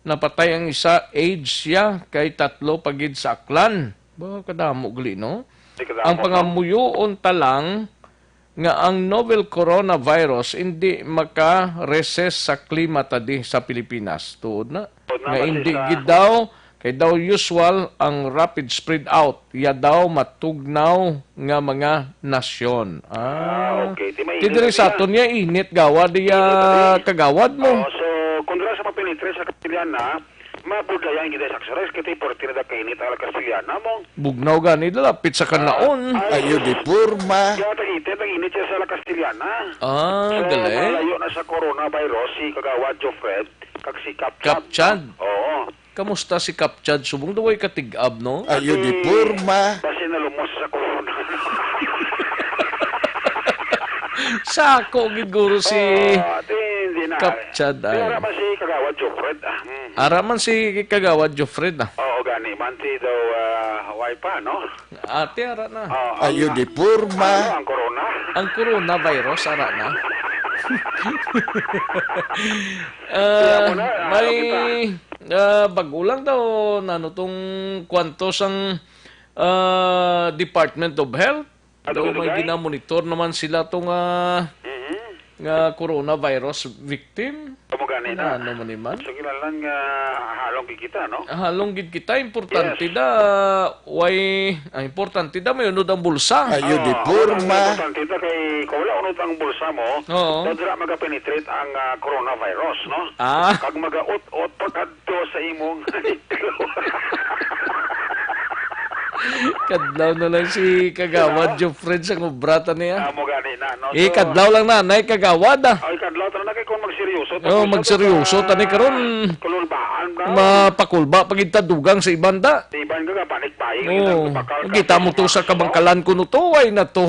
napatay, ang isa age siya, kay tatlo pa gid sa Aklan. Ba, kadamo gali, no? Di kadamo, Ang no? pangamuyoon ta lang nga ang novel coronavirus hindi maka-resist sa klima ta di sa Pilipinas. Tuod na. Tuod na, Nga basi hindi sa gid daw, kay daw usual ang rapid spread out. Ya daw matugnaw nga mga nasyon. Ah, Ah, okay. Di ti mainit diri na sa niya. aton niya init gawa diya Init na di. kagawad mo. Oh, so, kung dira sa papenetre sa Kastiliana, mabudlayan gid sa Action Rex, kay forty na da kainit ang La Castellana mo. Bugnaw gani da, lapit sa kanaon. Ah, ay. Ayo di porma. Kaya tag-init, tag-init siya sa La Castellana. Ah, So, galing. malayo na sa coronavirus si Kagawad Jofred, kag si Kap Kap Chad. Chad. Oo. Kamusta si Kap Chad? Subong daw ay katig-ab, no? Ayo di Ati, porma. Basi nalumos sa corona. Sako gid guro si Oo, ati, hindi na. Kap Chad, ay. Pero ara man si Kagawad Jofred, ah. Mm. Ara man si Kagawad Jofred, ah. Oo, gani. Manti daw, ah, way pa, no? Ati, ara na. Oo, Ayo ang, di porma. ano, ang corona? Ang coronavirus, ara na. Ah, Kaya mo na, ano may, kita? ah, bag-o lang daw, nano tong kwanto sang, ah, Department of Health. Ano Daw may ginagamit? ginamonitor naman sila tong, ah, Mhm. nga coronavirus victim. Amo gani na. Ano man ni man? So, kinahanglan nga halong gid kita, no? Halong gid kita, importante Yes. da, way, ah, importante da, may unod ang bulsa. Ayo di Oo, porma. Importante da kay kung wala unod ang bulsa mo, Oo. daw dira magapenetrate ang, ah, coronavirus, no? Ah. Kag magaut-ut pa kadto sa imong Kadlaw na lang si Kagawad Diba? Jofred sa ngubrata niya. Amo gani na, no? Eh, So, kadlaw lang na, nay Kagawad, ah. Ay, kadlaw, tara na kay kung magseryoso, Oh, tapos magseryoso, sa tani karon. Kululbaan, bro. Mapakulba pa gid ta dugang sa iban da. Sa iban ka, panik-panik, Oh, lang, bakal ka, kita mo to sa bakal ka, kabangkalan ko no to, ay na to.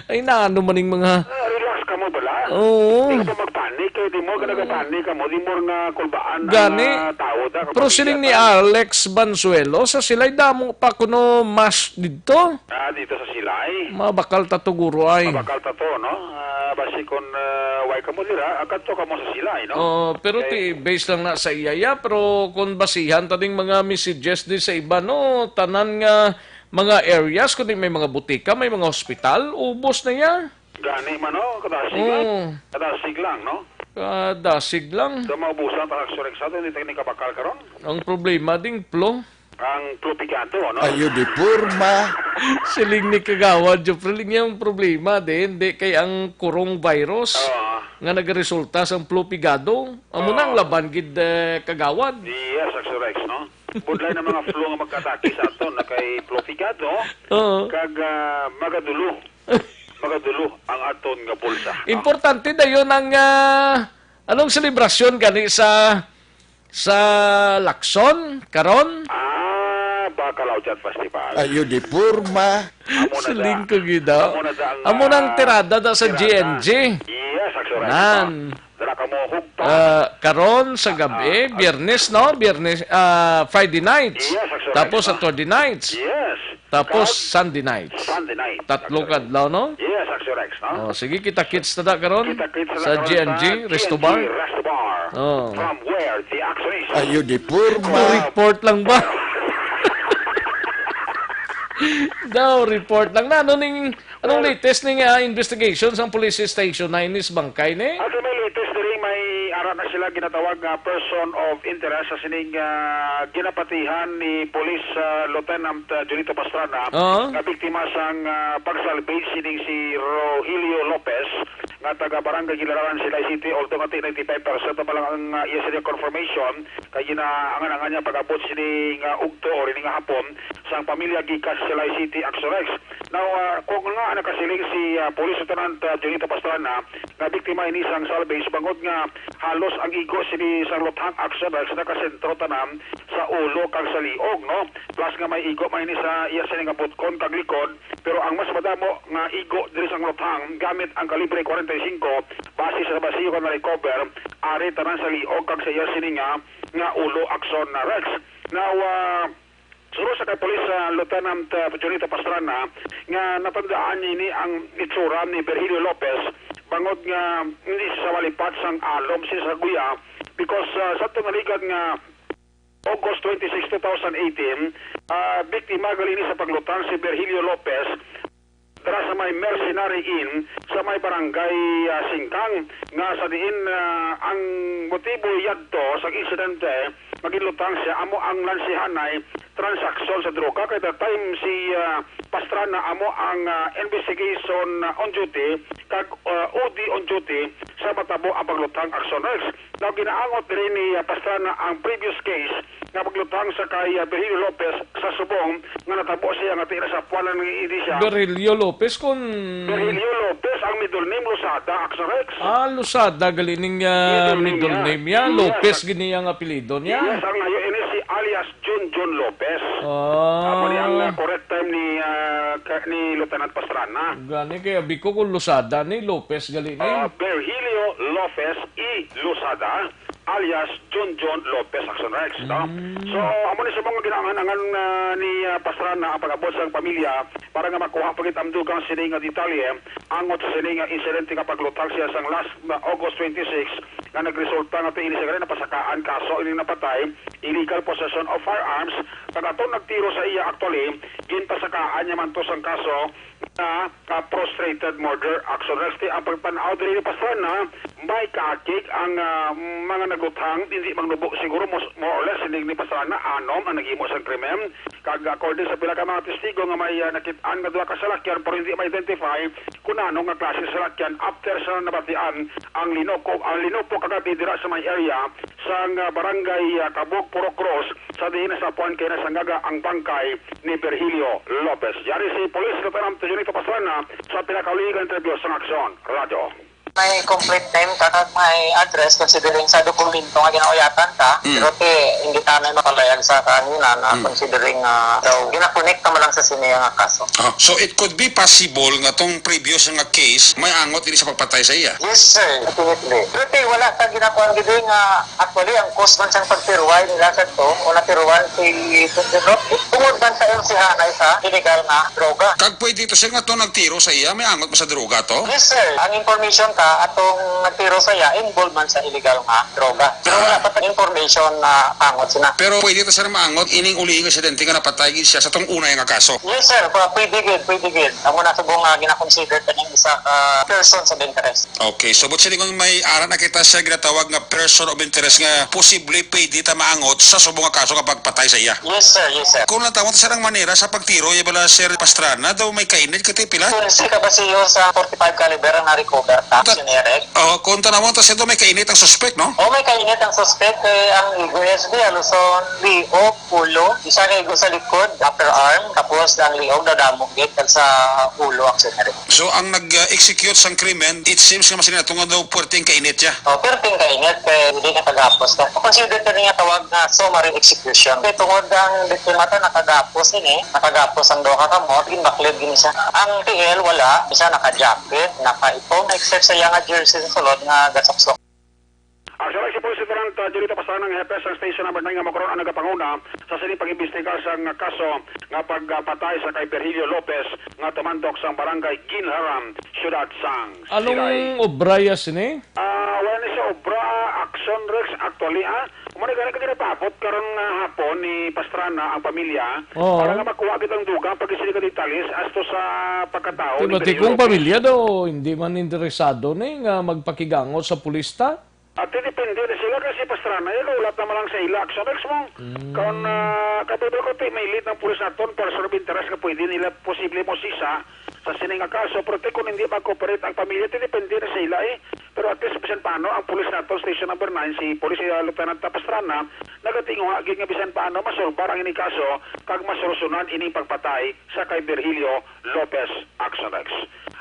Ay na, ano maning mga Ah, relax ka mo bala. Oo. Di ka pa magpanik, kay di mo ka Oo. nagapanik ka mo, di mo nga kulbaan ang, Gani. ah, tao da, Pero kapamilya siling ni ta. Alex Banzuelo, sa silay damo pa kuno mas didto. Ah, dito sa silay. Mabakal ta to, guro, ay. Mabakal ta to, no? Ah, basi kun, ah, way ka mo dira, ah, kadto ka mo sa silay, no? Oo, pero Kay ti, based lang na sa iya, ya, pero kung basihan ta ding mga messages di sa iba, no, tanan nga mga areas, kundi may mga butika, may mga hospital, ubos na ya. Gani man, no? Kadasig lang. Oo. Kadasig lang, no? Kadasig lang. So, maubusan ta ang Surex sa ato, hindi tayo kabakal karon. Ang problema ding flu. Ang flu pigado, no? Ayo di porma. Siling ni Kagawad Jofrel, yung problema din, di kay ang kurong virus Oo. nga nagresulta sa flu pigado. Amo na ang Oo. laban gid, eh, Kagawad. Yes, ang Surex, no? Budlay na mga flu nga magkatake sa aton na kay flu pigado, Oo. kag, ah, magadulo. Magadulo ang aton nga bulsa, no? Importante dayon ang, ah, anong selebrasyon gani sa, sa Lacson karon? Ah, Bacalao Chat Festival. Ayo di porma. Amo na Siling da. ko gid, ah. Amo na da ang, Amo na ang ah, tirada da sa tirada. G N G. Yes, ang Surex, Nan. no? Dara ka mo hugpa. Ah, karon sa gabi, Ah, ah. Biyernes, no? Biyernes, ah, Friday nights. Yes, ang Surex, Tapos no? Saturday nights. Yes. Tapos Kag Sunday nights. Sunday night. Tatlo Actually. ka adlaw, no? Yes, Axio Rex, no? Oh, sige, kita-kits na da karon Kita-kits na sa karon G N G sa Resto Bar. G N G Resto Bar. Oh. From where the Axio Rex Ayo di porma. Report lang ba? Daw, report lang na. Ano ning, anong Well, latest ning, ah, investigation sang police station na inis bangkay ni? Ato may latest diri, may ara na sila ginatawag nga person of interest sa sining, ah, ginapatihan ni Police, ah, Lieutenant, ah, Junito Pastrana Oo. nga biktima sang, ah, pag-salvage sining si Rogelio Lopez. nga taga Barangay Gilararan, Silay City, although nga ti ninety-five percent pa lang ang, ah, iya sini confirmation, kay ginaangan-angan niya pag-abot sini nga ugto o rini nga hapon sang pamilya gikan sa Silay City, Action Rex. Now, ah, kung nga nakasiling si, ah, Police Lieutenant, ah, Junito Pastrana, nga biktima ini sang salvage bangod nga halos ang igo sini sang luthang, Action Rex, nakasentro tanan sa ulo kag sa liog, no? Plus nga may igo man ini sa iya sini nga butkon kag likod, pero ang mas madamo nga igo diri sang luthang gamit ang kalibre forty-five, base sa basiyo nga na-recover, ari tanan sa liog kag sa iya sini nga, nga ulo, Action Rex. Now, ah, suno sa kay Police, ah, Lieutenant, ah, Junito Pastrana, nga natandaan niya ini ang itsura ni Virgilio Lopez, bangod nga hindi siya malipat sang alom si sa guya, because, ah, sa tunaligan nga August twenty-six, two thousand eighteen, ah, biktima gali ni sa paglutang si Virgilio Lopez dira sa may Mercenary Inn sa may barangay, ah, Singkang, nga sa diin, ah, ang motibo yadto sa insidente nga ginlutang siya amo ang lansihanay transaksyon sa droga, kay that time si, ah, Pastrana amo ang, ah, investigation, ah, on duty kag, ah, O D on duty sa matabo ang paglutang, Action Rex. Now, ginaangot diri ni, ah, Pastrana ang previous case nga paglutang sa kay, ah, Virgilio Lopez sa subong nga natabo siya nga ti-, nasapuan lang ni siya. Virgilio Lopez kun Virgilio Lopez ang middle name, Losada, Action Rex. Ah, Losada gali ning, ah, middle name niya. Yes. Lopez gini ang apelyido niya. Yes, ang layo ini si alias Junjun Lopez. Ah. Amo ni ang, ah, correct time ni, ah, ka-, ni Lieutenant Pastrana. Gani kay abi ko kung Losada ni, Lopez gali ni. Ah, Virgilio Lopez y Losada, alias Junjun Lopez, Action Rex, no? Mm. So, amo ni subong nga ginaangan-angan, ah, ni, ah, Pastrana ang pag-abot sang pamilya para nga makuha pa gid ang dugang sini nga detalye angot sa sini nga insidente nga paglutang siya sang last, ah, August twenty-six, nga nagresulta nga ti ini siya gali napasakaan kaso ining napatay, illegal possession of firearms, kag atong nagtiro sa iya, actually, ginpasakaan niya man to sang kaso nga, ah, frustrated murder, Action Rex. Ti ang pagtan-aw diri ni Pastrana, may kaakig ang, ah, mga nagluthang, hindi magnubo siguro mos-, more or less, hindi ni Pastrana, anom ang naghimo sang krimen. Kag according sa pila ka mga testigo nga may, ah, nakit-an nga duha ka salakyan pero hindi ma-identify kung ano nga klase sa salakyan after sa nabatian ang linuko, ang linupo kagabi dira sa may area sang, ah, barangay, ah, Kabog, Purok Cruz, sa diin nasapuan kay nasanggaga ang bangkay ni Virgilio Lopez. Yari si Police Lieutenant Junito Pastrana sa pinakauligang interview sang Aksyon Radyo. May complete name ka kag may address, considering sa dokumento nga ginauyatan ka, Mm. pero ti, hindi ta na mapalayag sa kahanginan, na Mm. considering, ah, daw ginakonekta mo lang sa sini nga kaso. Oh, so it could be possible nga tong previous nga case may angot diri sa pagpatay sa iya? Yes, sir. Definitely. Pero ti, wala sa ginakuan gid nga Actually, ang cause man sang pagtiruway nila sa to, o natiruan si President Roque, tungod man sa iyang sihanay sa illegal nga droga. Kag pwede to, sir, nga to nagtiro sa iya, may angot ba sa droga to? Yes, sir. Ang information ka, atong nagtiro sa iya, involved man sa illegal nga droga. Pero Ah. wala pa tang information na angot sina. Pero pwede to, sir, maangot ining uli nga estudyante nga napatay gid siya sa tong una nga kaso? Yes, sir. Pa-, pwede gid, pwede gid. Amo na subong nga ginakonsider kaning isa ka persons of interest. Okay, so, but siling may ara na kita sa ginatawag nga person of interest nga posible pwede ta maangot sa subong nga kaso nga pagpatay sa iya. Yes, sir. Yes, sir. Kung lang tawon, sir, ang manera sa pagtiro, iya bala, Sir Pastrana, daw may kainit, kati pila? Kung si kabasiyo sa forty-five caliber ang na-recover ta, Ta-, si Nerek. Oh, kung tanawon ta, sir, daw may kainit ang suspect, no? Oh, may kainit ang suspect, eh, ang igo S B, aluson, liog, ulo, isa ka igo sa likod, upper arm, tapos ang liog, nadamo gid, kag sa ulo, ang sinari. So, ang nag-execute sang krimen, it seems nga mas nato nga daw puwerteng kainit siya. Oh, puwerteng kainit, kay hindi na kagapos. Consider ka niya tawag nga summary execution. Kay tungod ang biktima ta nakagapos ini, nakagapos ang duha ka kamot, ginbaklid gini siya. Ang T L wala, siya naka-jacket, naka-itom, except sa iya nga jersey sa sulod nga gasuksok. Actually, si Police Lieutenant, uh, Julito Pastrana, ang hepe sang Station Number Nine nga makaron ang nagapanguna sa sining pag-imbestigar sang kaso nga pagpatay sa kay Virgilio Lopez nga tumandok sang Barangay Ginharan, Siyudad sang Silay. Anong obra ya sini? Ah, wala ni sa obra, Action Rex, actually, ah. Umani gani ka ginapaabot karon nga hapon ni Pastrana ang pamilya Oo. para nga makuha gid ang dugang pag-isili ka detalye as to sa pagkatao ni Diba, Virgilio tikong Lopez. Pamilya daw, hindi man interesado ni nga magpakigangot sa pulis ta? At depende na sila kasi Pastrana, eh, ulat naman lang sa ila, Action Rex mo. Mm. Karon, ah, kabibal ko, ti, may lead ng pulis naton, person of interest nga pwede nila posible mo sisa, sa sini nga kaso, pero ti kung hindi mag-cooperate ang pamilya, ti depende na sa ila, eh. Pero at least, bisan paano, ang pulis nato, Station Number Nine, si Police, uh, Lieutenant Pastrana, nagatinguha gid nga bisan paano masolbar ang ini kaso kag masolusyonan ining pagpatay sa kay Virgilio Lopez Action Rex.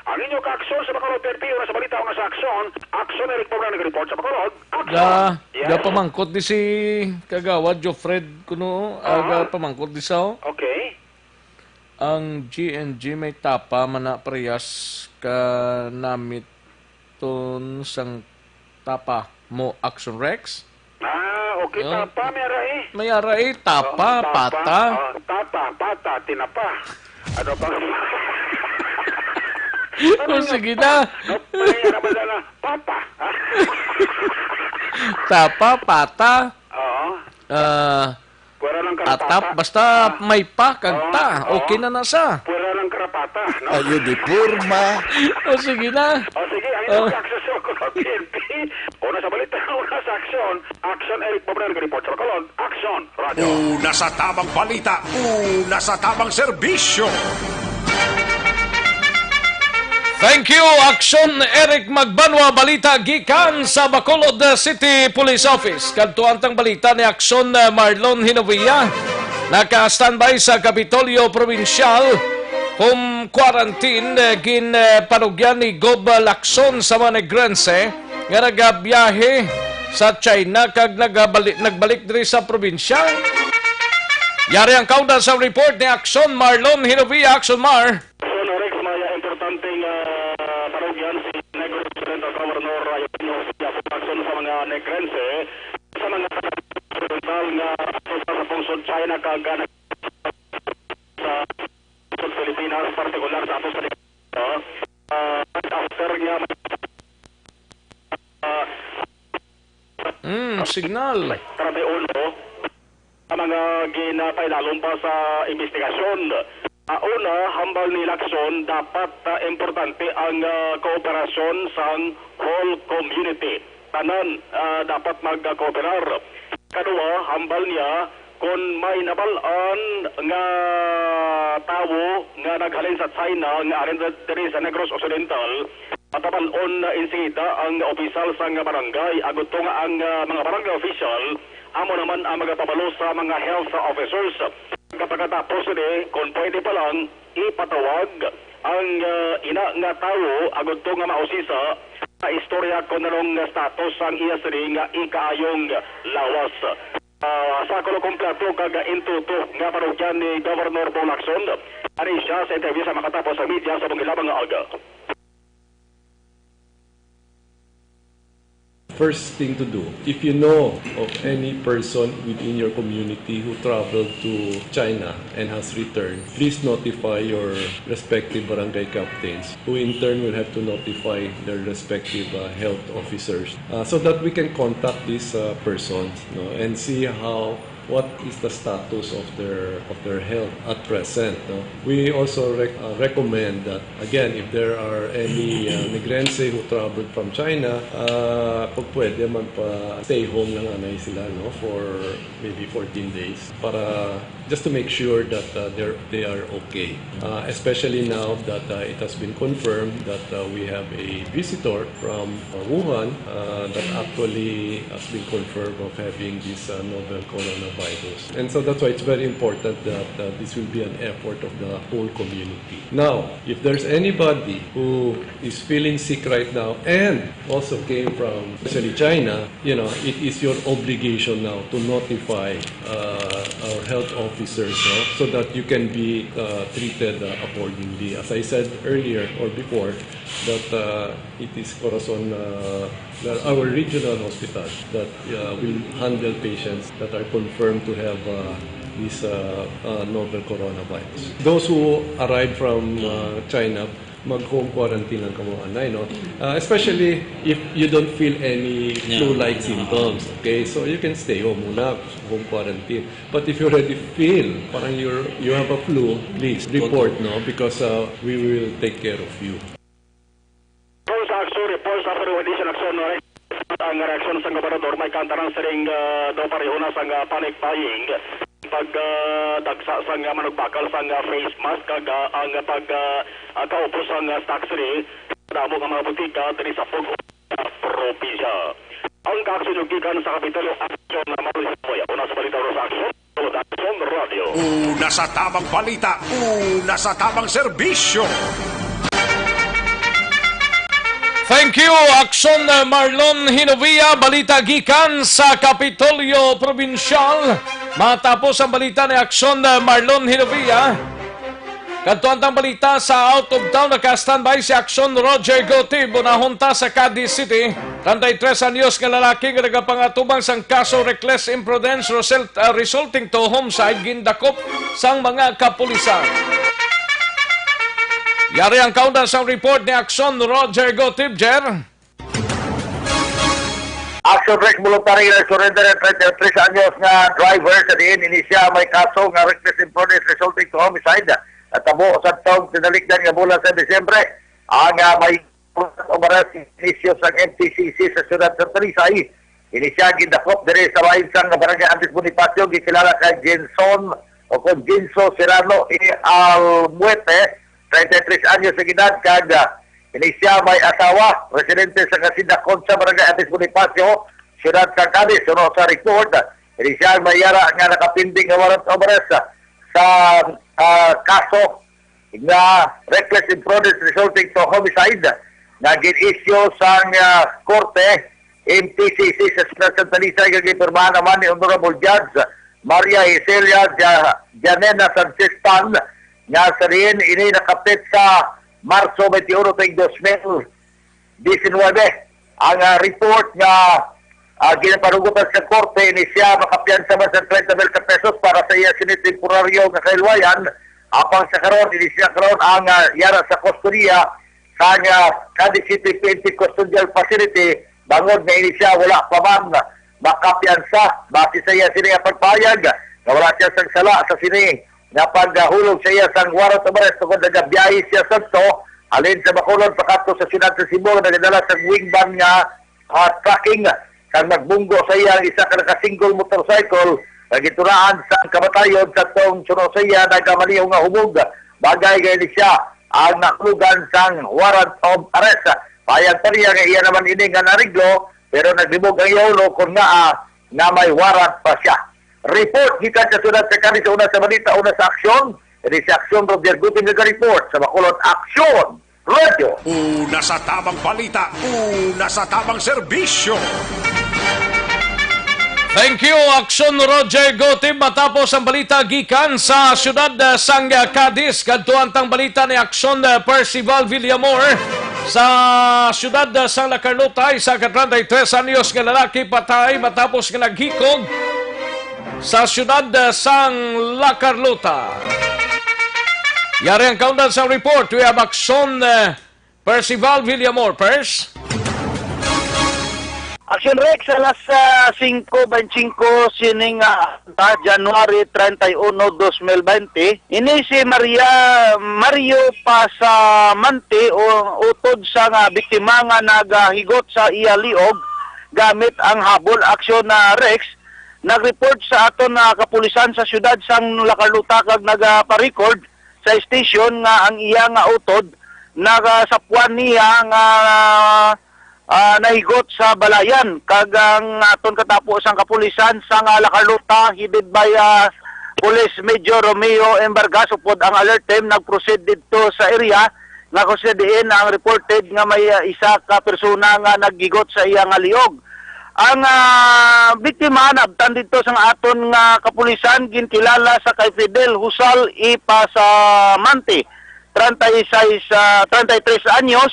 Ang inyo ka-aksyon sa Bacolod, P N P, una sa balita, una sa aksyon, Action Eric Paula nag-report sa Bacolod. Action! Ga, Yes? Ga pamangkot di si Kagawad Jofred kuno, ah, Aha. Ga pamangkot di sa, oh. Okay. Ang G N G may tapa man na parehas ka namit ton sang tapa mo, Action Rex? Ah, okay, Yun. Tapa, may ara eh. May ara eh, tapa, Oh, tapa. Pata. Oh, tapa, pata, tinapa. Ano pa? O, sige na. No, may ara ba na? Papa. Tapa, pata. Oo. Ah, Pwera lang atap, karapata. Basta Ah. may pa, kag Oo, ta. Oo. Okay na na sa. Pwera lang karapata, no? Ayo, di porma. O, sige na. O, sige, ang Ah. inyong kaakses sa Bacolod P N P. Una sa balita, una sa aksyon. Action, Eric Pabran, report sa Bacolod. Action, Radyo. Una sa tamang balita, una sa tamang serbisyo. Thank you, Action Eric Magbanwa. Balita gikan sa Bacolod City Police Office. Kadto ang tang balita ni Action, uh, Marlon Hinovia. Naka-standby sa Kapitolyo Probinsyal. Home quarantine, uh, gin, uh, panugyan ni Gob Lacson sa mga Negrense nga nagabiyahe sa China kag nagabali-, nagbalik diri sa probinsya. Yari ang kaunda sa report ni Action Marlon Hinovia. Action Mar. Action Rex, may importanteng, ah, panugyan si Negros Occidental Governor, ah, Eugenio Occidental Action sa mga Negrense, sa mga taga-Negros Occidental nga ato sa pungsod China kag, ah, sa pungsod Pilipinas, partikular sa ato sa Negros, ah, after nga may, ah, Mm, signal. Trabeuno, ang mga ginapailalom pa sa imbestigasyon. Ah, una, hambal ni Lacson, dapat, ah, importante ang, ah, kooperasyon sang whole community. Tanan, ah, dapat magkooperar. Kadua, hambal niya, kon may nabal-an nga tawo nga naghalin sa China nga arin diri sa Negros Occidental, Mapabal-on na insida ang opisyal sang barangay, agud to nga ang, ah, mga barangay official amo naman ang magapabalo sa mga health officers. Pagkatapos sini, kon pwede pa lang, ipatawag ang, ah, ina nga tawo agud to nga mausisa sa istorya kon anong status sang iya sini nga ikaayong lawas. Ah, sa kuno kompleto kag intuto nga panugyan ni Governor Bong Lacson, ari siya sa interview sa makatapos sa media sa Bungilabang nga aga. First thing to do, if you know of any person within your community who traveled to China and has returned, please notify your respective barangay captains, who in turn will have to notify their respective, uh, health officers, uh, so that we can contact these, uh, persons, no, and see how what is the status of their, of their health at present, no? We also rec-, uh, recommend that, again, if there are any, uh, Negrense who traveled from China, uh, pag pwede, magpa-stay home lang anay sila, no, for maybe fourteen days para just to make sure that, uh, they're, they are okay. Uh, especially now that, uh, it has been confirmed that, uh, we have a visitor from, uh, Wuhan, uh, that actually has been confirmed of having this, uh, novel coronavirus. And so that's why it's very important that, uh, this will be an effort of the whole community. Now, if there's anybody who is feeling sick right now and also came from, especially China, you know, it is your obligation now to notify, uh, our health officers, no, so that you can be, uh, treated, uh, accordingly. As I said earlier or before, that, uh, it is Corazon, uh, well, our regional hospital that, uh, will handle patients that are confirmed to have, uh, this, uh, uh, novel coronavirus. Those who arrive from, uh, China, mag-home quarantine lang kamo anay, no? Uh, especially if you don't feel any Yeah. flu-like symptoms, okay? So you can stay home muna, home quarantine. But if you already feel parang you're, you have a flu, please report, no? Because, uh, we will take care of you. Report sa action, report sa Freeway Edition Action, no? Ang reaksyon sa gobernador may kantanan siring, uh, daw pareho na sa, uh, panic buying. pagtagsa sang, ah, manugbakal sang, ah, face mask kag, ah, ang pag, ah, ah, kaupos sang, ah, stock sini sa damo nga mga butika diri sa Pug-os nga probinsya. Ang kaaksyon gikan sa Kapitolyo, Aksyon na Maluya. Una sa balita, una sa aksyon, Aksyon Radio. Una sa tamang balita, una sa tamang serbisyo. Thank you, Aksyon Marlon Hinovia. Balita gikan sa Kapitolyo Probinsyal. Matapos ang balita ni Aksyon Marlon Hinovia, kadto ang tang balita sa out of town. Naka-standby si Aksyon Roger Gotib. Unahon ta sa Cadiz City. Treinta y tres anyos nga lalaki nga nagapangatubang sang kaso reckless imprudence result, ah, resulting to homicide gindakop sang mga kapulisan. Yari ang kaundan sang report ni Aksyon Roger Gotib, Jer. Action Rex, voluntary nga nag-surrender ang treinta y tres anyos nga driver sa diin ini siya may kaso nga reckless imprudence resulting to homicide. Natabo sa taong tinalikdan nga bulan sa Disyembre. Ang, ah, may umaras inisyu sang M T C C sa siyudad sa Talisay. Ini siya gindakop diri sa bahin sang barangay Andres Bonifacio, gikilala kay Jenson o kon Jinso Serrano E. Almuete, treinta y tres anyos ang edad, kag, ah, ini siya may asawa, residente sa Hacienda Concha, barangay Andres Bonifacio, siyudad sa Cadiz. Suno sa report, ini siya may yara nga nakapinding nga warrant of arrest sa, ah, kaso nga reckless imprudence resulting to homicide nga gin-issue sang, ah, korte, M T C C, sa Siyudad Santa Lisa, nga gipirmahan naman ni Honorable Judge Maria Isela Ja-, Janena Sanchez Tan, nga sa diin ini nakapetsa Marso twenty-one, tuig dos mil diecinuebe. Ang, ah, report nga, ah, ginapanugutan sa korte ni siya makapiyansa man sa treinta mil ka pesos para sa iya sini temporaryo nga kahilwayan. Apang sa karon, ini siya karon ang, ah, yara sa kustodiya sang, ah, Cadiz City P N P Custodial Facility, bangod nga ini siya wala pa man makapiyansa. Base sa iya sini nga pagpahayag nga wala siya sang sala sa sini nga paghulog sa iya sang warrant of arrest tungod nagabiyahe siya sadto halin sa Bacolod pakadto sa siyudad sa Cebu, nagadala sang wing van nga, ah, tracking, kag nagbunggo sa iya ang isa ka naka-single motorcycle nga gintunaan sang kamatayon sa tong suno sa iya nagamaneho nga hubog, bagay nga ini siya ang nahulogan sang warrant of arrest. Pahayag pa niya nga iya naman ini nga nareglo, pero naglibog ang iya ulo kon ngaa nga may warrant pa siya. Report gikan sa siyudad sa Cadiz, una sa balita, una sa aksyon. Ini si Aksyon Roger Gutim nag-report sa Bacolod. Aksyon Radio. Una sa tamang balita, una sa tamang serbisyo. Thank you, Aksyon Roger Gotib. Matapos ang balita gikan sa siyudad, uh, sang, uh, Cadiz, kadto ang tang balita ni Aksyon, uh, Percival Villamor. Sa siyudad, uh, sang La Carlota, isa ka treinta y tres anyos nga lalaki patay matapos nga naghikog sa siyudad, uh, sang La Carlota. Yari ang kaundan sa report. We have Aksyon, uh, Percival Villamor, Pers. Action Rex, alas, ah, singko beintisinko sining, ah, January treinta y uno, dos mil bente. Ini si Maria, Mario Pasamante, o utod sa nga biktima nga nagahigot sa iya liog gamit ang habol. Action na Rex, nag-report sa aton nga kapulisan sa siyudad sang La Carlota kag nagaparecord sa station nga ang iya nga utod nagasapuan niya nga, ah, nahigot sa balayan, kag ang aton katapo sang kapulisan sa nga La Carlota, headed by, ah, Police Major Romeo M. Vargas, upod ang alert team nag-proceed didto sa area nga kung sa diin ang reported nga may, ah, isa ka persona nga naghigot sa iya nga liog. Ang, ah, biktima naabtan didto sang aton nga kapulisan, ginkilala sa kay Fidel Husal Ipasamante, treinta y seis, ah, treinta y tres anyos,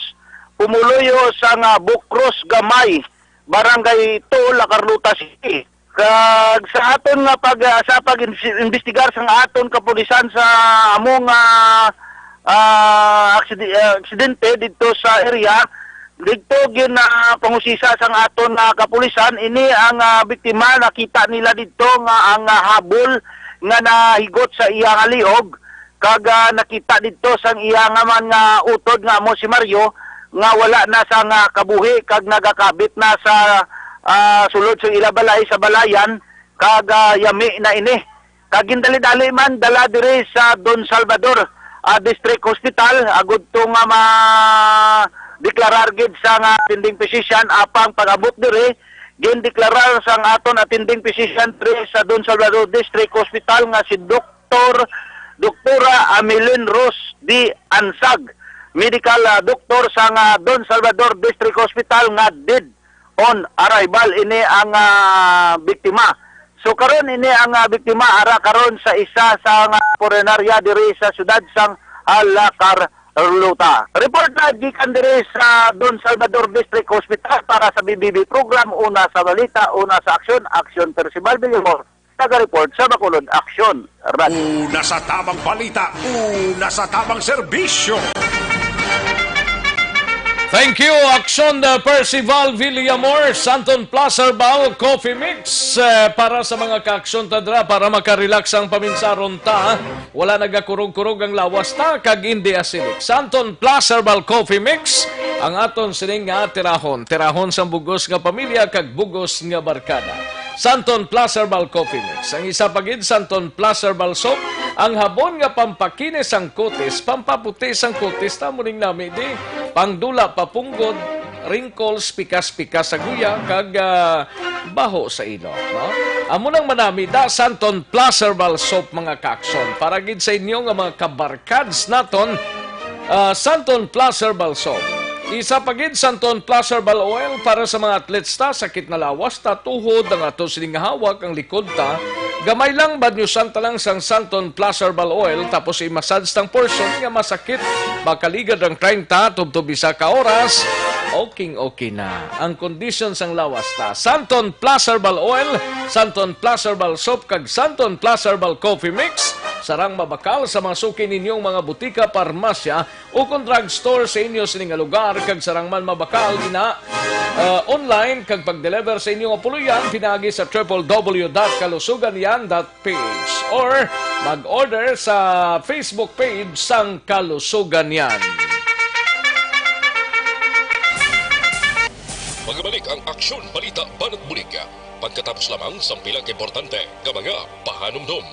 pumuluyo sa nga Bukros Gamay, Barangay two, La Carlota City. Kag sa aton nga pag, ah, sa pag-imbestigar sang aton kapulisan sa amo nga, ah, aksidi-, ah, aksidente didto sa area, didto gin, ah, pangusisa sang aton nga kapulisan. Ini ang, ah, biktima, nakita nila didto nga ang, ah, habol nga nahigot sa iya nga liog, kag, ah, nakita didto sang iya nga man nga utod nga amo si Mario nga wala na sang, ah, kabuhi kag nagakabit na sa, ah, sulod sa ila balay sa balayan, kag, ah, yami na ini. Kag gindali-dali man dala diri sa Don Salvador, ah, District Hospital, agud to nga ma-deklarar gid sa nga attending physician, apang pag-abot diri, gindeklarar sang aton attending physician diri sa Don Salvador District Hospital nga si Doktor, Doktora Amelin Rose D. Ansag, medical, ah, doctor sa nga Don Salvador District Hospital, nga dead on arrival ini ang, ah, biktima. So karon ini ang, ah, biktima ara karon sa isa sa nga punerarya diri sa siyudad sang, ah, La Carlota. Report na gikan diri sa Don Salvador District Hospital para sa B B B program, una sa balita, una sa aksyon, aksyon, Percival Villamor. Taga-report sa Bacolod Aksyon Radio. Una sa tamang balita, una sa tamang serbisyo. Thank you, Aksyon, uh, Percival Villamor, Santon Plus Herbal Coffee Mix, uh, para sa mga kaaksyon ta dira, para makarelax ang paminsaron ta, wala nagakurog-kurog ang lawas ta, kag hindi acidic. Santon Plus Herbal Coffee Mix, ang aton sining nga tirahon. Tirahon sang bugos nga pamilya kag bugos nga barkada. Santon Plus Herbal Coffee Mix. Ang isa pa gid, Santon Plus Herbal Soap, ang habon nga pampakinis sang kutis, pampaputi sang kutis, ta mo ning nami di, pangdula, papunggod, wrinkles, pikas-pikas sa guya, kag, ah, baho sa ilok, no? Amo nang manami da, Santon Plus Herbal Soap, mga kaaksyon. Para gid sa inyo nga mga kabarkads naton, ah, Santon Plus Herbal Soap. Isa pa gid, Santon Plus Herbal Oil para sa mga athletes ta, sakit na lawas ta, tuhod, ang ato sining nga hawak, ang likod ta. Gamay lang, banyosan ta lang sang Santon Plus Herbal Oil, tapos i-massage tang portion nga masakit. Makaligad ang treinta, tubtob isa ka oras. Okay, okay na ang kondisyon sang lawas ta. Santon Plus Herbal Oil, Santon Plus Herbal Soap, kag Santon Plus Herbal Coffee Mix, sarang mabakal sa mga suki ninyong mga butika, parmasya, ukon drugstore sa inyo sini nga lugar, kag sarang man mabakal ina, ah, online kag pag-deliver sa inyo nga puloy-an pinaagi sa triple W dot kalusugan yan dot page or mag-order sa Facebook page sang Kalusugan Yan. Magbalik ang Aksyon Balita Banat Bulig pagkatapos lamang sang pila ka importante nga mga pahanumdom.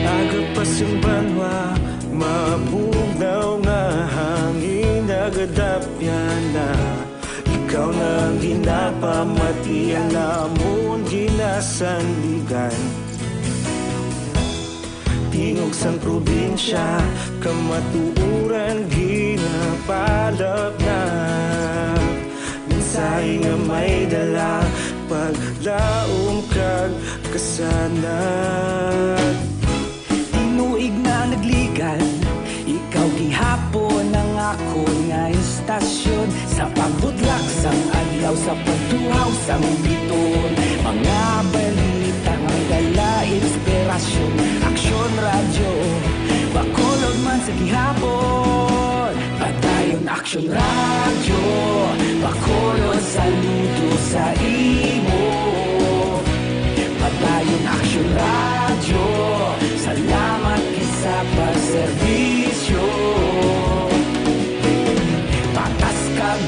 Aga pa sing banwa, mabugnaw nga hangin nagadapyan na. Ikaw na ang ginapamati, ang amon ginasandigan. Tingog sang probinsya, kamatuoran ginapalapnap. Mensahe nga may dala, paglaom kag kasanag. Tinuig na nagligad, ikaw gihapon ang akon nga istasyon. Sa pagbutlak sang adlaw, sa pagtuhaw sang biton, mga balita nga dala inspirasyon. Aksyon Radyo, Bacolod man sa gihapon. Padayon Aksyon Radyo, Bacolod, saludo sa imo. Padayon Aksyon Radyo, salamat gid sa pagserbisyo. Patas kag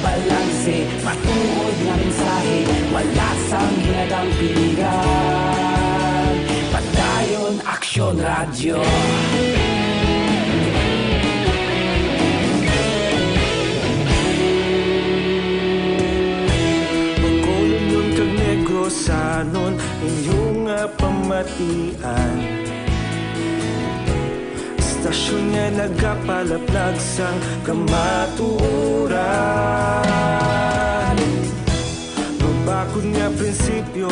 Mensahe, wala sang ginadampingan. Padayon, Aksyon Radyo. Bacolodnon kag Negrosanon, inyo nga pamatian. Istasyon nga nagapalaplag sang kamatuoran. Mabakod nga prinsipyo,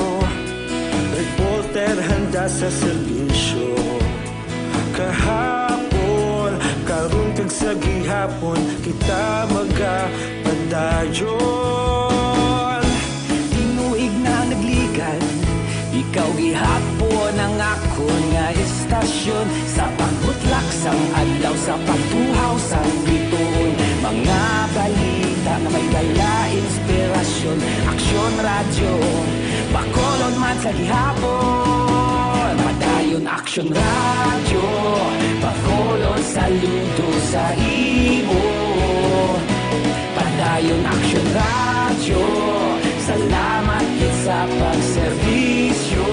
reporter handa sa serbisyo. Kahapon, karon kag sa gihapon, kita magapadayon. Tinuig na nagligad, ikaw gihapon ang akon nga istasyon. Sa pagbutlak sang adlaw, sa pagtuhaw sang bituon, mga balita nga may dala inspirasyon. Aksyon Radyo, Bacolod man sa gihapon. Padayon, Aksyon Radyo, Bacolod, saludo sa imo. Padayon, Aksyon Radyo, salamat gid sa pagserbisyo.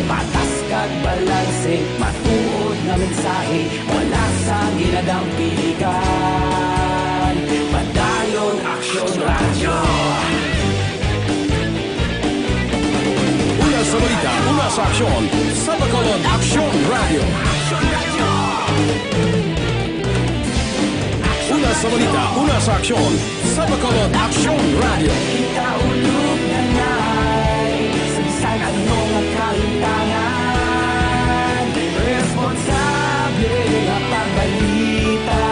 Patas kag balanse, matuod nga mensahe, wala sang ginadampingan. Padayon, Aksyon Radyo. Una sa balita, una sa aksyon, sa Bacolod, Aksyon Radyo. Una sa balita, una sa aksyon, sa Bacolod, Aksyon Radyo. Kita ulog na ngay, sa bisan ano nga kahitangan, responsable nga pagbalita.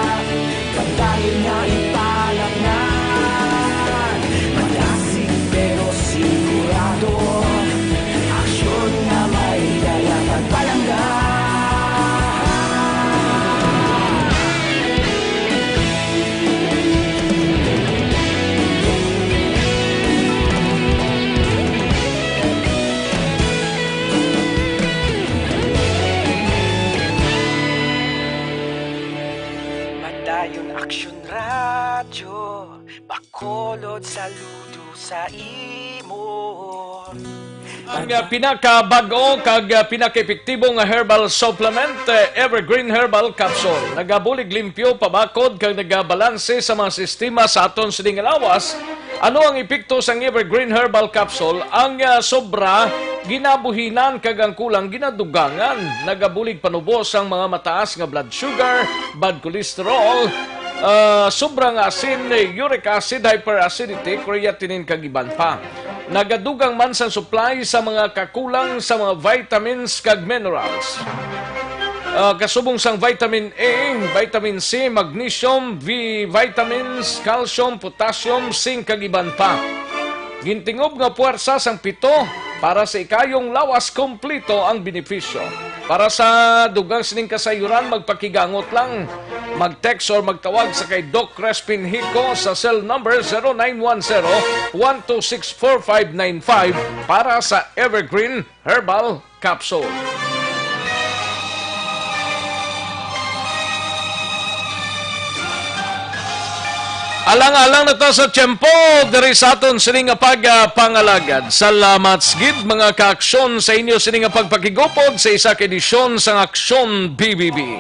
Padayon nga ipalaknad, madasig pero sigurado. Aksyon nga may dala pagpalangga. Padayon, Aksyon Radyo, Bacolod, saludo sa imo. Ang, ah, pinakabag-o kag, ah, pinakaepektibo nga herbal supplement, eh, Evergreen Herbal Capsule. Nagabulig limpyo, pabakod, kag nagabalanse sa mga sistema sa aton sining lawas. Ano ang epekto sang Evergreen Herbal Capsule? Ang, ah, sobra ginabuhinan kag ang kulang ginadugangan. Nagabulig panubo sang mga mataas nga blood sugar, bad cholesterol, ah, sobra nga asin, uric acid, hyperacidity, creatinine, kag iban pa. Nagadugang man sang supply sa mga kakulang sa mga vitamins kag minerals. Ah, kasubong sang vitamin A, vitamin C, magnesium, V vitamins, calcium, potassium, zinc, kag iban pa. Gintingob nga puwersa sang pito para sa ikayong lawas, kompleto ang benepisyo. Para sa dugang sining kasayuran, magpakigangot lang. Mag-text or magtawag sa kay Doc Crispin Hico sa cell number zero nine one zero, one two six, four five nine five para sa Evergreen Herbal Capsule. Alang-alang na ta sa tiyempo diri sa aton sini nga pagpangalagad. Salamat gid, mga kaaksyon, sa inyo sini nga pagpakigupod sa isa ka edisyon sang Aksyon B B B.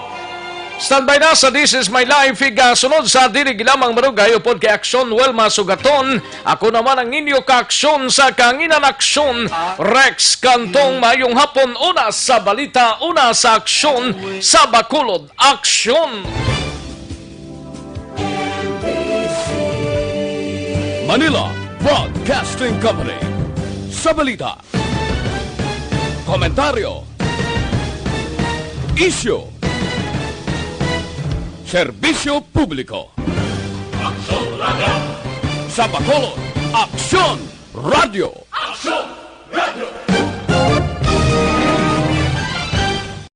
Standby na sa This Is My Life, igasunod sa dili lamang marugay upod kay Aksyon Wilma Sugaton. Ako naman ang inyo kaaksyon sa Kahanginan Aksyon, Rex Cantong. Mayong hapon, una sa balita, una sa aksyon, sa Bacolod Aksyon. Manila Broadcasting Company. Sa balita, komentaryo, isyu, serbisyo publiko. Aksyon Radyo. Sa Bacolod, Aksyon Radyo. Aksyon